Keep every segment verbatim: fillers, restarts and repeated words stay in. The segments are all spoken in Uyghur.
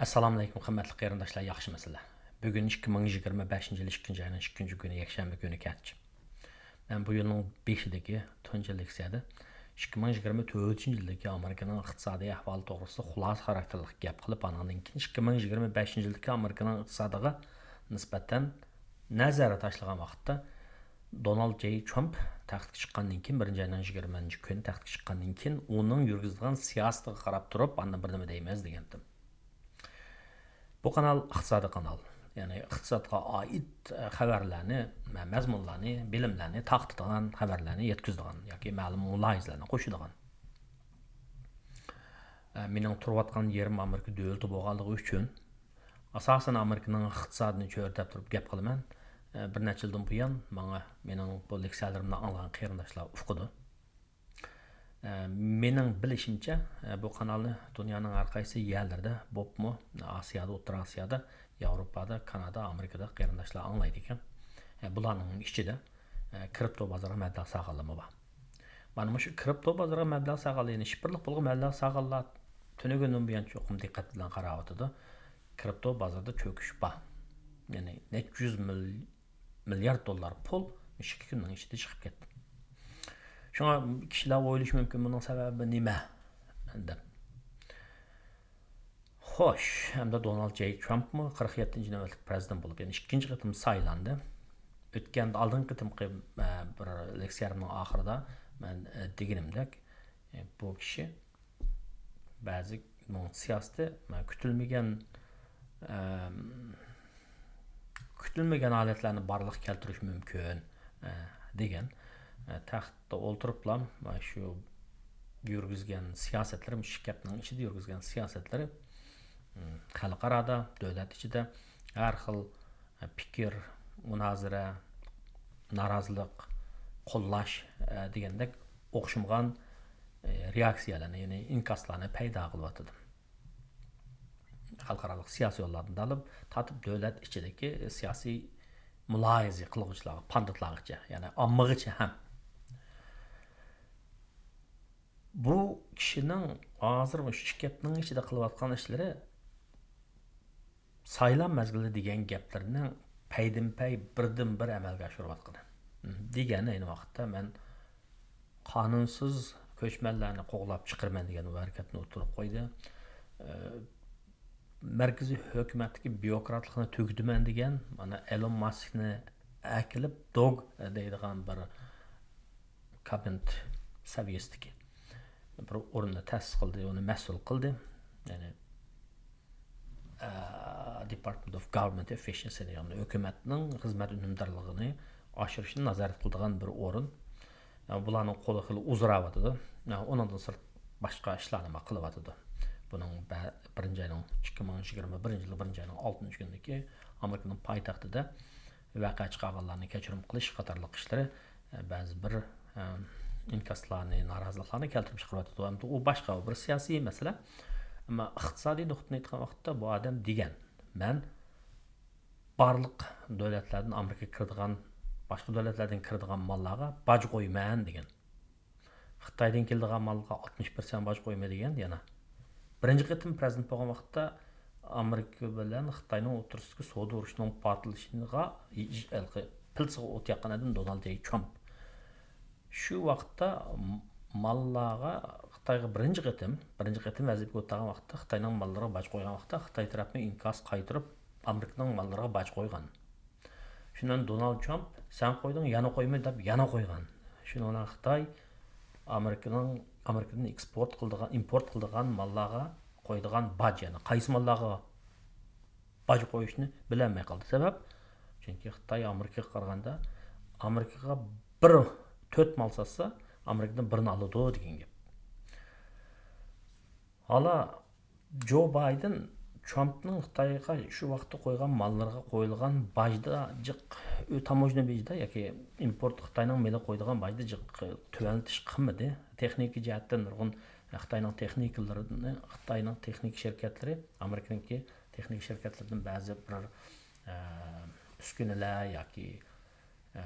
ئەسسالامۇئەلەيكۇم، قىممەتلىك قېرىنداشلار، ياخشىمۇسىلەر؟ بۈگۈن ئىككى مىڭ يىگىرمە بەشىنچى يىل ئىككىنچى ئاينىڭ ئىككىنچى كۈنى، يەكشەنبە كۈنى كەچ. مەن بۇ يىلنىڭ بېشىدىكى تۇنجى لېكسىيەدە ئىككى مىڭ يىگىرمە تۆتىنچى يىلدىكى ئامېرىكىنىڭ ئىقتىسادىي ئەھۋالى توغرىسىدا خۇلاسە خاراكتېرلىك گەپ قىلىپ، ئانىڭدىن كېيىن ئىككى مىڭ يىگىرمە بەشىنچى يىلدىكى ئامېرىكىنىڭ ئىقتىسادىغا نىسبەتەن نەزەردە تاشلىغان ۋاقىتتا، دونالد جېي ترامپ تەختكە چىققاندىن كېيىن، بىرىنچى ئاينىڭ يىگىرمىنچى كۈنى تەختكە چىققاندىن كېيىن، ئۇنىڭ يۈرگۈزىدىغان سىياسىتىگە قاراپ تۇرۇپ، ئاندىن بىر نېمە دەيمىز دېگەنتىم. بۇ قانال ئىقتىسادىي قانال. يەنى ئىقتىسادقا ئائىت، ئە، خەۋەرلەرنى، مە-، مەزمۇنلارنى، بىلىملەرنى تارقىتىدىغان، خەۋەرلەرنى يەتكۈزىدىغان ياكى مەلۇم مۇلاھىزىلەرنى قوشىدىغان. ئە، مېنىڭ تۇرۇۋاتقان يېرىم ئامېرىكا دۆلىتى بولغانلىقى ئۈچۈن، ئاساسەن ئامېرىكىنىڭ ئىقتىسادىنى چۆرىدەپ تۇرۇپ گەپ قىلىمەن. ئە، بىر نەچچە يىلدىن بۇيان ماڭا، مېنىڭ بۇ لېكسىيەلىرىمنى ئاڭلىغان قېرىنداشلار ئۇقىدۇ. ئە، مېنىڭ بىلىشىمچە، ئە، بۇ قانالنى دۇنيانىڭ ھەر قايسى يەرلىرىدە، بولۇپمۇ ئاسىيادا، ئوتتۇرا ئاسىيادا، ياۋروپادا، كانادا، ئامېرىكىدا قېرىنداشلار ئاڭلايدىكەن. ئە، بۇلارنىڭ ئىچىدە، ئە، كرىپتو بازىرىغا مەبلەغ سالغانلارمۇ بار. مانا مۇشۇ كرىپتو بازىرىغا مەبلەغ سالغانلار، يەنى شىپىرلىق پۇلغا مەبلەغ سالغانلار تۈنۈگۈندىن بۇيان چوقۇم دىققەت بىلەن قاراۋاتىدۇ. كرىپتو بازىرىدا چۆكۈش بار. يەنى نەچچە يۈز مىل-، مىليارد دوللار پۇل مۇشۇ ئىككى كۈننىڭ ئىچىدە چىقىپ كەتتى. شۇڭا كىشىلەر ئويلىشى مۇمكىن، بۇنىڭ سەۋەبى نېمە دەپ. خوش، ئەمدى دونالد جېي ترامپمۇ قىرىق يەتتىنچى نۆۋەتلىك پرېزىدېنت بولۇپ، يەنە ئىككىنچى قېتىم سايلاندى. ئۆتكەن، ئالدىنقى قېتىمقى، ئە، بىر لېكسىيەمنىڭ ئاخىرىدا مەن، ئە، دېگىنىمدەك، ئە، بۇ كىشى بەزى، بۇنىڭ سىياسىتى، ئە، كۈتۈلمىگەن، ئەم، كۈتۈلمىگەن ھالەتلەرنى بارلىققا كەلتۈرۈشى مۇمكىن، ئە، دېگەن. ئە، تەختتە ئولتۇرۇپلا، ئە، شۇ يۈرگۈزگەن سىياسەتلىرى، مۇشۇ ئىككى ھەپتىنىڭ ئىچىدە يۈرگۈزگەن سىياسەتلىرى، ئىم، خەلقئارادا، دۆلەت ئىچىدە ھەر خىل، ئە، پىكىر، مۇنازىرە، نارازىلىق، قوللاش، ئە، دېگەندەك ئوخشىمىغان، ئە، رېئاكسىيەلەرنى، يەنى ئىنكاسلارنى پەيدا قىلىۋاتىدۇ. خەلقئارالىق سىياسىي يوللاردىن تارتىپ، تارتىپ دۆلەت ئىچىدىكى سىياسىي مۇلاھىزە قىلغۇچىلارغا، پاندىتلارغىچە، يەنى ئاممىغىچە ھەم. بۇ كىشىنىڭ ھازىر مۇشۇ ئىككى ھەپتىنىڭ ئىچىدە قىلىۋاتقان ئىشلىرى سايلام مەزگىلى دېگەن گەپلىرىنىڭ پەيدىنپەي بىردىنبىر ئەمەلگە ئاشۇرۇۋاتقىنى. دېگەن ئەينى ۋاقىتتا مەن قانۇنسىز كۆچمەنلەرنى قوغلاپ چىقىرىمەن دېگەن بۇ ھەرىكەتنى ئوتتۇرىغا قويدى. ئە، مەركىزىي ھۆكۈمەتتىكى بيۇروكراتلىقنى تۈگىتىمەن دېگەن، مانا، ئېلون ماسكنى ئەكېلىپ، دوگ دەيدىغان بىر كابىنېت سەۋىيەسىدىكى بىر ئورۇننى تەسىس قىلدى، ئۇنى مەسئۇل قىلدى. يەنى، ئە، Department of Government Efficiency دېگەن ھۆكۈمەتنىڭ خىزمەت ئۈنۈمدارلىقىنى ئاشۇرۇشنى نازارەت قىلىدىغان بىر ئورۇن. ئە، بۇلارنىڭ قولى خېلى ئۇزىراۋاتىدۇ. ئە، ئۇنىڭدىن سىرت باشقا ئىشلارنى قىلىۋاتىدۇ. بۇنىڭ بە-، بىرىنچى ئاينىڭ، ئىككى مىڭ يىگىرمە بىرىنچى يىل بىرىنچى ئاينىڭ ئالتىنچى كۈنىدىكى ئامېرىكىنىڭ پايتەختىدە ۋەقە چىقارغانلارنى كەچۈرۈم قىلىش قاتارلىق ئىشلىرى، ئە، بەزى بىر، ئە، ئىنكاسلارنى، نارازىلىقلارنى كەلتۈرۈپ چىقىرىۋاتىدۇ. ئەمدى ئۇ باشقا بىر سىياسىي مەسىلە. ئەمما ئىقتىسادىي نۇقتىدىن ئېيتقان ۋاقىتتا بۇ ئادەم دېگەن، مەن بارلىق دۆلەتلەردىن ئامېرىكىغا كىرىدىغان، باشقا دۆلەتلەردىن كىرىدىغان ماللارغا باج قويىمەن دېگەن. خىتايدىن كېلىدىغان مالغا ئاتمىش پىرسەنت باج قويىمەن دېگەن يەنە. بىرىنچى قېتىم پرېزىدېنت بولغان ۋاقىتتا ئامېرىكا بىلەن خىتاينىڭ ئوتتۇرىسىدىكى سودا ئۇرۇشىنىڭ پارتلىشىغا، ھېلىقى پىلتىسىغا ئوت ياققان ئادەم دونالد جېي ترامپ. شۇ ۋاقىتتا ماللارغا، خىتايغا بىرىنچى قېتىم، بىرىنچى قېتىم ۋەزىپىگە ئولتۇرغان ۋاقىتتا، خىتاينىڭ ماللىرىغا باج قويغان ۋاقىتتا، خىتاي تەرەپمۇ ئىنكاس قايتۇرۇپ، ئامېرىكىنىڭ ماللىرىغا باج قويغان. شۇنىڭ دونالد ترامپ، سەن قويدۇڭ، يەنە قويىمەن دەپ يەنە قويغان. شۇنىڭ بىلەن خىتاي ئامېرىكىنىڭ، ئامېرىكىدىن ئېكسپورت قىلىدىغان، ئىمپورت قىلىدىغان ماللارغا قويىدىغان باج، يەنى قايسى ماللارغا باج قويۇشنى بىلەلمەي قالدى. سەۋەب، چۈنكى خىتاي ئامېرىكىغا قارىغاندا، ئامېرىكىغا بىر، تۆت مال ساتسا، ئامېرىكىدىن بىرنى ئالىدۇ دېگەن گەپ. ھالا جو بايدېن ترامپنىڭ خىتايغا شۇ ۋاقىتتا قويغان ماللىرىغا قويۇلغان باجدا جىق، ئۆ-، تاموژنا باجدا ياكى ئىمپورت، خىتاينىڭ مېلىگە قويىدىغان باجدا جىق تۆۋەنلىتىش قىلمىدى. تېخنىكا جەھەتتىن نۇرغۇن خىتاينىڭ تېخنىكىلىرىنى، خىتاينىڭ تېخنىكا شىركەتلىرى ئامېرىكىنىڭكى تېخنىكا شىركەتلىرىدىن بەزى بىر، ئە، ئۈسكۈنىلەر ياكى، ئە،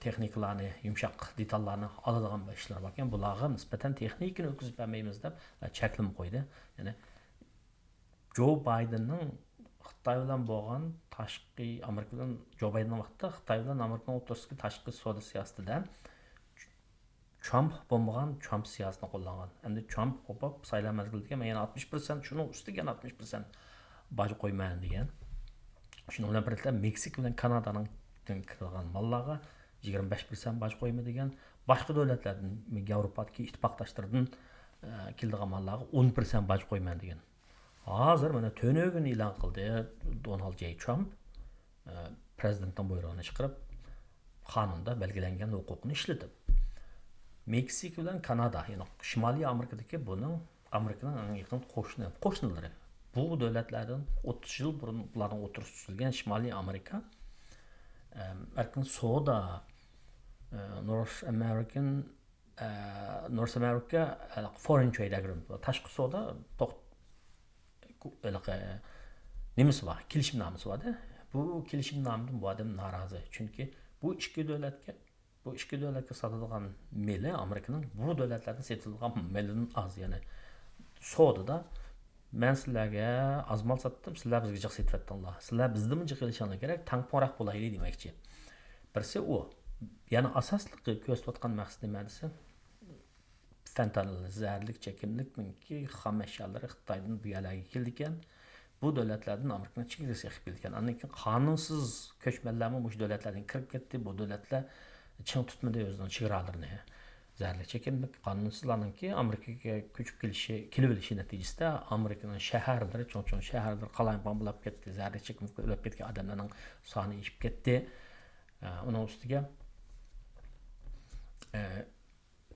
تېخنىكىلارنى، يۇمشاق دېتاللارنى ئالىدىغان بىر ئىشلار باركەن، بۇلارغا نىسبەتەن تېخنىكىنى ئۆتكۈزۈپ بەرمەيمىز دەپ، ئە، چەكلىمە قويدى. يەنى جو بايدېننىڭ خىتاي بىلەن بولغان تاشقى، ئامېرىكا بىلەن، جو بايدېننىڭ ۋاقتىدا خىتاي بىلەن ئامېرىكىنىڭ ئوتتۇرىسىدىكى تاشقى سودا سىياسىتىدە ترامپ بولمىغان، ترامپ سىياسىتىنى قوللانغان. ئەمدى ترامپ قوپۇپ سايلام مەزگىلى دېگەن، يەنە ئاتمىش پىرسەنت، شۇنىڭ ئۈستىگە يەنە ئاتمىش پىرسەنت باج قويىمەن دېگەن. شۇنىڭ بىلەن بىرلىكتە مېكسىكا بىلەن كانادانىڭ كىرىدىغان ماللارغا يىگىرمە بەش پىرسەنت باج قويىمەن دېگەن. باشقا دۆلەتلەردىن، ياۋروپادىكى ئىتتىپاقداشلىرىدىن، ئە، كېلىدىغان ماللارغا ئون پىرسەنت باج قويىمەن دېگەن. ھازىر مانا تۈنۈگۈن ئېلان قىلدى دونالد جېي ترامپ، ئە، پرېزىدېنتنىڭ بۇيرۇقىنى چىقىرىپ، قانۇندا بەلگىلەنگەن ھوقۇقنى ئىشلىتىپ، مېكسىكا بىلەن كانادا، يەنى شىمالىي ئامېرىكىدىكى بۇنىڭ، ئامېرىكىنىڭ ئەڭ يېقىن قوشنى، قوشنىلىرى. بۇ دۆلەتلەردىن ئوتتۇز يىل بۇرۇن بۇلارنىڭ ئوتتۇرىسىدا تۈزۈلگەن شىمالىي ئامېرىكا، ئەم، ئەركىن سودا، ئە، نورس ئامېرىكىن، ئە، نورس ئامېرىكا، ئە، فورېن ترېيد ئەگرىمېنت، تاشقى سودا توق-، ھېلىقى نېمىسى بار، كېلىشىمنامىسى بار-دە. بۇ كېلىشىمنامىدىن بۇ ئادەم نارازى. چۈنكى بۇ ئىككى دۆلەتكە، بۇ ئىككى دۆلەتكە ساتىدىغان مېلى ئامېرىكىنىڭ بۇ دۆلەتلەردىن سېتىلىدىغان مېلىدىن ئاز. يەنى سودىدا مەن سىلەرگە ئاز مال ساتتىم، سىلەر بىزگە جىق سېتىۋەتتىڭلار. سىلەر بىزدىنمۇ جىق ئېلىشىڭلار كېرەك، تەڭپۇڭراق بولايلى دېمەكچى. بىرسى ئۇ. يەنە ئاساسلىقى كۆرسىتىۋاتقان مەقسىتى نېمە دېسە، فېنتانىل زەھەرلىك چېكىملىكنىڭكى خام ئەشيالىرى خىتايدىن بۇ يەرلەرگە كېلىدىكەن. بۇ دۆلەتلەردىن ئامېرىكىنىڭ چېگرىسى ئېقىپ كېلىدىكەن. ئاندىن كېيىن قانۇنسىز كۆچمەنلەرمۇ مۇشۇ دۆلەتلەردىن كىرىپ كەتتى. بۇ دۆلەتلەر چىڭ تۇتمىدى ئۆزىنىڭ چېگرالىرىنى. زەھەرلىك چېكىملىك قانۇنسىزلارنىڭكى ئامېرىكىغا كۆچۈپ كېلىشى، كېلىۋېلىشى نەتىجىسىدە ئامېرىكىنىڭ شەھەرلىرى، چوڭ-چوڭ شەھەرلىرى قالايمىقان بولاپ كەتتى. زەھەرلىك چېكىملىك ئۆلۈپ كەتكەن ئادەملەرنىڭ سانى ئېشىپ كەتتى. ئە، ئۇنىڭ ئۈستىگە، ئە،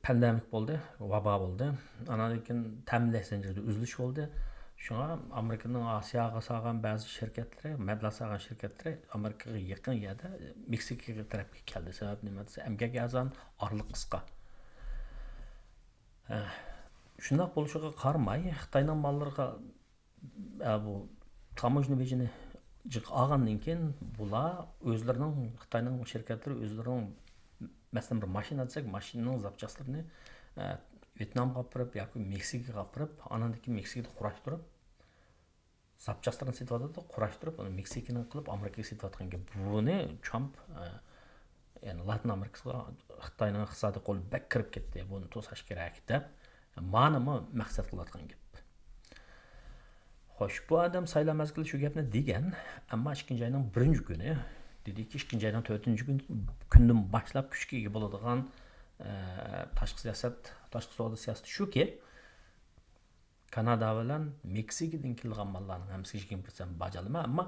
پاندېمىك بولدى، ۋابا بولدى. ئانان كېيىن تەمىنلەش زەنجىرىدە ئۈزۈلۈش بولدى. شۇڭا ئامېرىكىنىڭ ئاسىياغا سالغان بەزى شىركەتلىرى، مەبلەغ سالغان شىركەتلىرى ئامېرىكىغا يېقىن يەردە مېكسىكا تەرەپكە كەلدى. سەۋەب نېمە دېسە، ئەمگەك ئەرزان، ئارىلىق قىسقا. ھە، شۇنداق بولۇشىغا قارىماي، خىتاينىڭ ماللىرىغا، ئە، بۇ تاموژنا بېجىنى جىق ئالغاندىن كېيىن، بۇلار ئۆزلىرىنىڭ، خىتاينىڭ شىركەتلىرى ئۆزلىرىنىڭ، مەسىلەن، بىر ماشىنا دېسەك، ماشىنىنىڭ زاپچاسلىرىنى، ئە، ۋيېتنامغا ئاپىرىپ ياكى مېكسىكىغا ئاپىرىپ، ئانان كېيىن مېكسىكىدا قۇراشتۇرۇپ، زاپچاسلىرىنى سېتىۋاتىدۇ، قۇراشتۇرۇپ، ئۇنى مېكسىكىنىڭ قىلىپ ئامېرىكىغا سېتىۋاتقان گەپ. بۇنى ترامپ، ئە، يەنى لاتىن ئامېرىكىسىغا خىتاينىڭ ئىقتىسادىي قولى بەك كىرىپ كەتتى، بۇنى توساش كېرەك دەپ، مانىمۇ مەقسەت قىلىۋاتقان گەپ. خوش، بۇ ئادەم سايلام مەزگىلىدە شۇ گەپنى دېگەن، ئەمما ئىككىنچى ئاينىڭ بىرىنچى كۈنى دېدىكى، ئىككىنچى ئاينىڭ تۆتىنچى كۈن، كۈندىن باشلاپ كۈچكە ئىگە بولىدىغان، ئە، تاشقى سىياسەت، تاشقى سودا سىياسىتى شۇكى، كانادا بىلەن مېكسىكىدىن كېلىدىغان ماللارنىڭ ھەممىسىگە يىگىرمە پىرسەنت باج ئالىمەن، ئەمما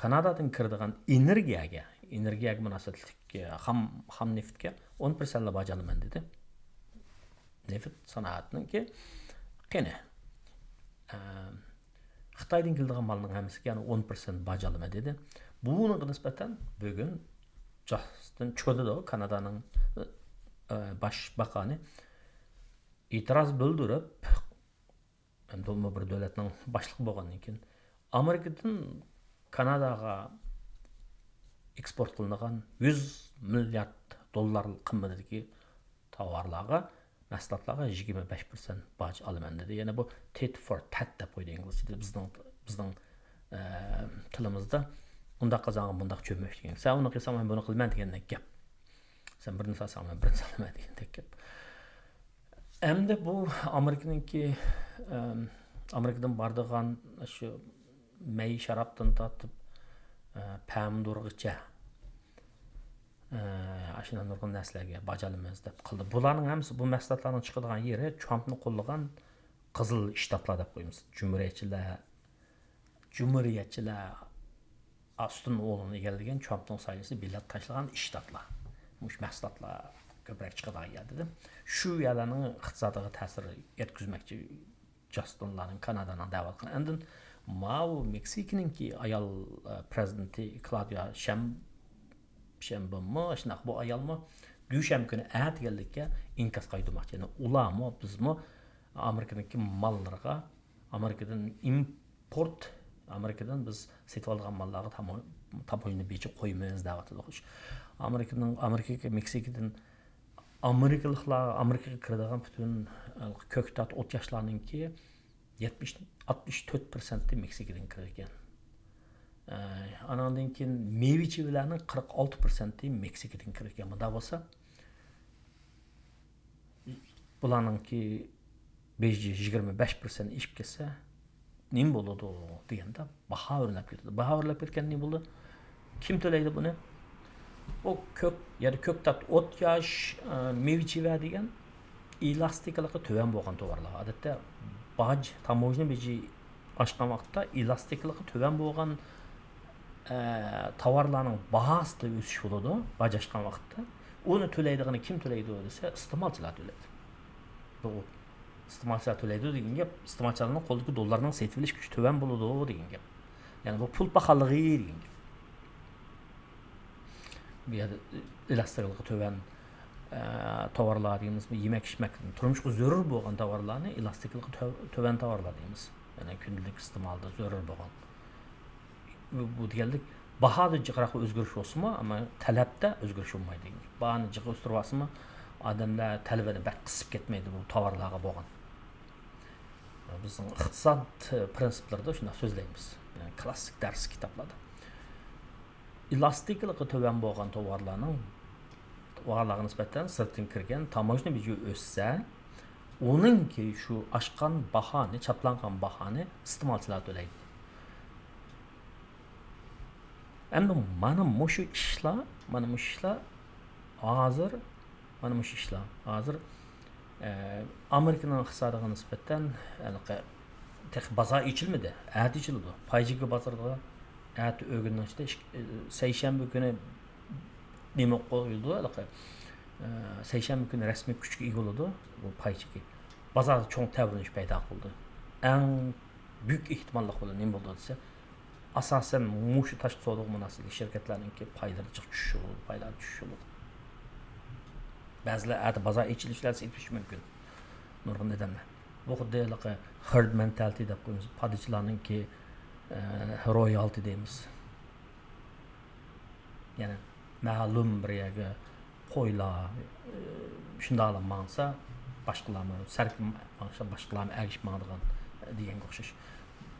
كانادادىن كىرىدىغان ئېنېرگىيەگە، ئېنېرگىيەگە مۇناسىۋەتلىك، ئە، خام، خام نېفىتكە ئون پىرسەنتلا باج ئالىمەن دېدى. نېفىت سانائەتنىڭكى قېنى، ئە، خىتايدىن كېلىدىغان مالنىڭ ھەممىسىگە يەنە ئون پىرسەنت باج ئالىمەن دېدى. بۇنىڭغا نىسبەتەن بۈگۈن جاستىن ترۇدو، كانادانىڭ، ئە، باش باقانى ئېتىراز بىلدۈرۈپ، ئەمدى ئۇمۇ بىر دۆلەتنىڭ باشلىقى بولغاندىن كېيىن، ئامېرىكىدىن كاناداغا ئېكسپورت قىلىنغان يۈز مىليارد دوللار قىممىتىدىكى تاۋارلارغا، مەھسۇلاتلارغا يىگىرمە بەش پىرسەنت باج ئالىمەن دېدى. يەنە بۇ تىت فور تەت دەپ قويدى ئىنگلىزچىدا. بىزنىڭ، بىزنىڭ، ئە، تىلىمىزدا ئۇنداق قازانغان، بۇنداق چۆمۈك دېگەن. سەن ئۇنى قىلساڭ، مەن بۇنى قىلىمەن دېگەندەك گەپ. سەن بىرنى سالساڭ، مەن بىرنى سالىمەن دېگەندەك گەپ. ئەمدى بۇ ئامېرىكىنىڭكى، ئەم، ئامېرىكىدىن بارىدىغان شۇ مەي شارابتىن تارتىپ، ئە، پەمىدۇرغىچە، ئە، ئاشۇنداق نۇرغۇن نەرسىلەرگە باج ئالىمىز دەپ قىلدى. بۇلارنىڭ ھەممىسى، بۇ مەھسۇلاتلارنىڭ چىقىدىغان يېرى ترامپنى قوللىغان قىزىل شتاتلار دەپ قويىمىز. جۇمھۇرىيەتچىلەر، جۇمھۇرىيەتچىلەر ئاستىن ئورۇننى ئىگىلىگەن، ترامپنىڭ سايىسى بېلەت تاشلىغان شتاتلار. مۇشۇ مەھسۇلاتلار كۆپرەك چىقىدىغان يەر دېدىم. شۇ يەرلەرنىڭ ئىقتىسادىغا تەسىر يەتكۈزمەكچى جاستىنلارنىڭ، كانادانىڭ دەۋاتقىنى. ئاندىن ماۋۇ مېكسىكىنىڭكى ئايال، ئە، پرېزىدېنتى كلاودىيا شەم-، شەمبىمۇ، شۇنداق بۇ ئايالمۇ دۈشەنبە كۈنى ئەتىگەنلىككە ئىنكاس قايتۇرماقچى. يەنى ئۇلارمۇ، بىزمۇ ئامېرىكىنىڭكى ماللىرىغا، ئامېرىكىدىن ئىمپورت، ئامېرىكىدىن بىز سېتىۋالغان ماللارغا تامو-، تاموژنا بېجى قويىمىز دەۋاتىدۇ. خوش، ئامېرىكىنىڭ، ئامېرىكا، مېكسىكىدىن ئامېرىكىلىقلار، ئامېرىكىغا كىرىدىغان پۈتۈن، ئە، كۆكتات، ئوتياشلارنىڭكى يەتمىش ئاتمىش تۆت پىرسەنتى مېكسىكىدىن كىرىدىكەن. ئە، ئانىڭدىن كېيىن مېۋە-چېۋىلەرنىڭ قىرىق ئالتە پىرسەنتى مېكسىكىدىن كىرىدىكەن. مۇنداق بولسا، بۇلارنىڭكى بېجى يىگىرمە بەش پىرسەنت ئېشىپ كەتسە، نېمە بولىدۇ دېگەندە، باھا ئۆرلەپ كېتىدۇ. باھا ئۆرلەپ كەتكەندە نېمە بولىدۇ؟ كىم تۆلەيدۇ بۇنى؟ ئۇ كۆك، يەنى كۆكتات، ئوت ياش، ئە، مېۋە-چېۋە دېگەن ئېلاستىكىلىقى تۆۋەن بولغان تاۋارلار. ئادەتتە باج، تاموژنا بېجى ئاشقان ۋاقىتتا ئېلاستىكىلىقى تۆۋەن بولغان، ئە، تاۋارلارنىڭ باھاسىدا ئۆسۈش بولىدۇ، باج ئاشقان ۋاقىتتا. ئۇنى تۆلەيدىغىنى كىم تۆلەيدۇ دېسە، ئىستېمالچىلار تۆلەيدۇ. بۇ ئىستېمالچىلار تۆلەيدۇ دېگەن گەپ، ئىستېمالچىلارنىڭ قولىدىكى دوللارنىڭ سېتىۋېلىش كۈچى تۆۋەن بولىدۇ دېگەن گەپ. يەنى بۇ پۇل پاخاللىقى دېگەن گەپ. بۇ يەردە ئېلاستىكلىقى تۆۋەن، ئە، تاۋارلار دەيمىزمۇ، يېمەك-ئىچمەك، تۇرمۇشقا زۆرۈر بولغان تاۋارلارنى ئېلاستىكلىقى تۆ-، تۆۋەن تاۋارلار دەيمىز. يەنى كۈندىلىك ئىستېمالدا زۆرۈر بولغان. بۇ، بۇ دېگەنلىك باھادا جىقراق ئۆزگىرىش بولسىمۇ، ئەمما تەلەپتە ئۆزگىرىش بولمايدۇ. باھانى جىق ئۆستۈرۈۋالسىمۇ، ئادەملەر تەلىپىنى بەك قىسىپ كەتمەيدۇ بۇ تاۋارلارغا بولغان. بىزنىڭ ئىقتىساد پرىنسىپلىرىدا شۇنداق سۆزلەيمىز. يەنى كلاسسىك دەرس كىتابلاردا. ئېلاستىكىلىقى تۆۋەن بولغان تاۋارلارنىڭ، تاۋارلارغا نىسبەتەن سىرتتىن كىرگەن تاموژنا بېجى ئۆسسە، ئۇنىڭكى شۇ ئاشقان باھانى، چاپلانغان باھانى ئىستېمالچىلار تۆلەيدۇ. ئەمدى مانا مۇشۇ ئىشلار، مانا مۇشۇ ئىشلار ھازىر، مانا مۇشۇ ئىشلار ھازىر، ئە، ئامېرىكىنىڭ ئىقتىسادىغا نىسبەتەن ھېلىقى تېخى بازار ئېچىلمىدى. ئەتە ئېچىلىدۇ. پاي چېكى بازىرىدا ئەتە ئۆگۈننىڭ ئىچىدە ئىك-، ئە، سەيشەنبە كۈنى نېمە قويۇلىدۇ؟ ھېلىقى، ئە، سەيشەنبە كۈنى رەسمىي كۈچكە ئىگە بولىدۇ بۇ پاي چېكى. بازاردا چوڭ تەۋرىنىش پەيدا قىلدى. ئەڭ بۈيۈك ئېھتىماللىق بىلەن نېمە بولىدۇ دېسە، ئاساسەن مۇشۇ تاشقى سودىغا مۇناسىۋەتلىك شىركەتلەرنىڭكى پايلىرى جىق چۈشۈشى بولىدۇ، پايلار چۈشۈشى بولىدۇ. بەزىلەر ئەتە بازار ئېچىلىش بىلەن سېتىۋېتىشى مۇمكىن. نۇرغۇن ئادەملەر. بۇ خۇددى ھېلىقى ھېرد مېنتالىتى دەپ قويىمىز، پادىچىلارنىڭكى، ئە، رويالتى دەيمىز. يەنى مەلۇم بىر يەرگە قويلار، ئە، شۇنداقلا ماڭسا، باشقىلارمۇ سەركە ماڭسا، باشقىلارمۇ ئەگىشىپ ماڭىدىغان دېگەنگە ئوخشاش.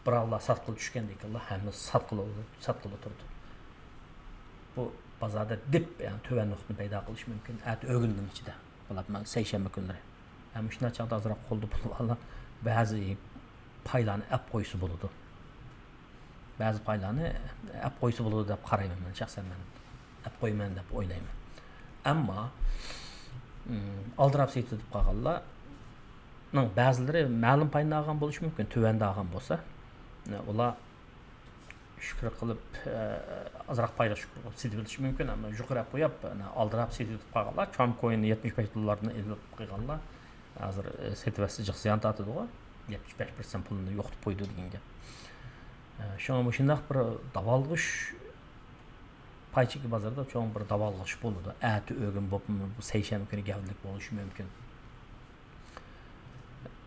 بىراۋلار ساتقىلى چۈشكەندىن كېيىنلا ھەممىسى ساتقىلى، ساتقىلى تۇرىدۇ. بۇ بازاردا دىپ، يەنى تۆۋەن نۇقتىنى پەيدا قىلىشى مۇمكىن. ئەتە ئۆگۈندىن ئىچىدە. بولۇپ، مەن سەيشەنبە كۈنلىرى. ھەم شۇنداق چاغدا ئازراق قولدا پۇل بارلار بەزى پايلارنى ئەپ قويسا بولىدۇ. بەزى پايلارنى ئەپ قويسا بولىدۇ دەپ قارايمەن مەن شەخسەن، مەن ئەپ قويىمەن دەپ ئويلايمەن. ئەمما، ئىم، ئالدىراپ سېتىۋېتىپ قالغانلارنىڭ بەزىلىرى مەلۇم پاينى ئالغان بولۇشى مۇمكىن، تۆۋەندە ئالغان بولسا. ئۇلار شۈكۈر قىلىپ، ئە، ئازراق پايغا شۈكۈر قىلىپ سېتىۋېتىشى مۇمكىن، ئەمما يۇقىرى ئەپ قويۇپ، ئەنە، ئالدىراپ سېتىۋېتىپ قالغانلار، ترامپ كويىنى يەتمىش بەش دوللاردىن ئېلىپ قويغانلار ھازىر، ئە، سېتىۋەتسە جىق زىيان تارتىدىغۇ، يەتمىش بەش پىرسەنت پۇلىنى يوقىتىپ قويىدۇ دېگەن گەپ. ئە، شۇڭا مۇشۇنداق بىر داۋالغۇش پاي چېكى بازىرىدا چوڭ بىر داۋالغۇش بولىدۇ. ئەتە ئۆگۈن بولۇپمۇ، بۇ سەيشەنبە كۈنى گەۋدىلىك بولۇشى مۇمكىن.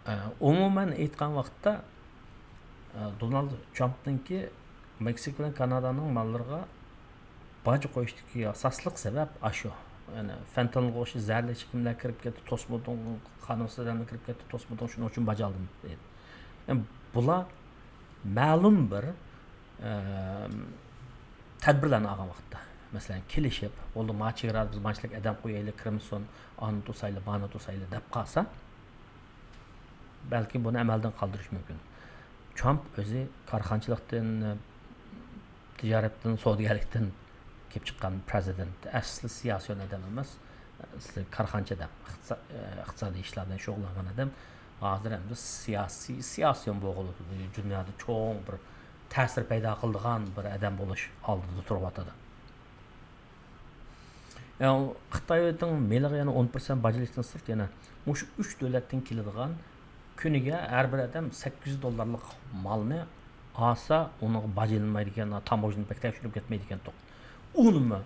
ئە، ئومۇمەن ئېيتقان ۋاقىتتا، ئە، دونالد ترامپنىڭكى مېكسىكا بىلەن كانادانىڭ ماللىرىغا باج قويۇشتىكى ئاساسلىق سەۋەب ئاشۇ. يەنى فېنتانىلغا ئوخشاش زەھەرلىك چېكىملەر كىرىپ كەتتى، توسمىدىڭ، قانۇنسىز ئادەملەر كىرىپ كەتتى، توسمىدىڭ، شۇنىڭ ئۈچۈن باج ئالدىم، دەيدۇ. يەنى بۇلار مەلۇم بىر، ئە، تەدبىرلەرنى ئالغان ۋاقىتتا، مەسىلەن، كېلىشىپ، بولدى، ما چېگرادا بىز مانچىلىك ئادەم قويايلى، كىرىمسۇن، ئانى توسايلى، مانى توسايلى دەپ قالسا، بەلكىم بۇنى ئەمەلدىن قالدۇرۇش مۇمكىن. ترامپ ئۆزى كارخانىچىلىقتىن، تىجارەتتىن، سودىگەرلىكتىن كېلىپ چىققان پرېزىدېنت. ئەسلى سىياسىيون ئادەم ئەمەس، ئەسلى كارخانىچى ئادەم، ئىقتىسا-، ئىقتىسادىي ئىشلار بىلەن شۇغۇللانغان ئادەم. ھازىر ئەمدى سىياسىي، سىياسىيون بولغىلى دۇنيادا چوڭ بىر تەسىر پەيدا قىلىدىغان بىر ئادەم بولۇش ئالدىدا تۇرۇۋاتىدۇ. يەنى خىتاينىڭ مېلىغا يەنە ئون پىرسەنت باج ئېلىشتىن سىرت، يەنە مۇشۇ ئۈچ دۆلەتتىن كېلىدىغان، كۈنىگە ھەر بىر ئادەم سەككىز يۈز دوللارلىق مالنى ئالسا، ئۇنىڭغا باج ئېلىنمايدىكەن، تاموژنىنى بەك تەكشۈرۈپ كەتمەيدىكەن توق. ئۇنىمۇ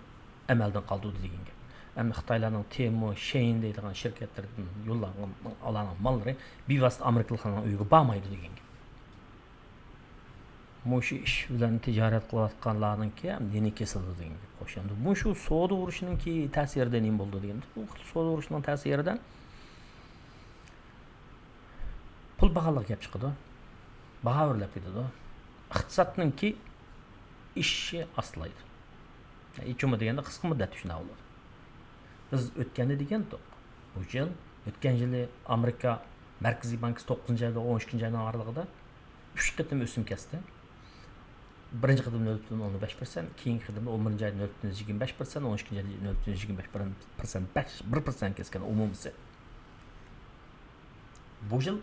ئەمەلدىن قالدۇردى دېگەن گەپ. ئەمدى خىتايلارنىڭ تېمو، شېيىن دەيدىغان شىركەتلىرىدىن يوللانغان ئۇلارنىڭ ماللىرى بىۋاسىتە ئامېرىكىلىقلارنىڭ ئۆيىگە بارمايدۇ دېگەن گەپ. مۇشۇ ئىش بىلەن تىجارەت قىلىۋاتقانلارنىڭكى نېنى كېسىلىدۇ دېگەن گەپ. خوش، ئەمدى مۇشۇ سودا ئۇرۇشىنىڭكى تەسىرىدە نېمە بولىدۇ دېگەندە، بۇ سودا ئۇرۇشىنىڭ تەسىرىدە پۇل پاخاللىقى كەپ چىقىدۇ. باھا ئۆرلەپ كېتىدۇ. ئىقتىسادنىڭكى ئېشىشى ئاستىلايدۇ. ئېچىمۇ دېگەندە قىسقا مۇددەت شۇنداق بولىدۇ. بىز ئۆتكەندە دېگەنتۇق، بۇ يىل، ئۆتكەن يىلى ئامېرىكا مەركىزىي بانكىسى توققۇزىنچى ئايدا ئون ئىككىنچى ئاينىڭ ئارىلىقىدا ئۈچ قېتىم ئۆسۈم كەستى. بىرىنچى قېتىمدا نۆل پۈتۈن ئوندىن بەش پىرسەنت، كېيىنكى قېتىمدا ئون بىرىنچى ئايدا نۆل پۈتۈن يىگىرمە بەش پىرسەنت، ئون ئىككىنچى ئايدا نۆل پۈتۈن يىگىرمە بەش پىرسەنت، بەش، بىر پىرسەنت كەسكەن ئومۇمىسى. بۇ يىل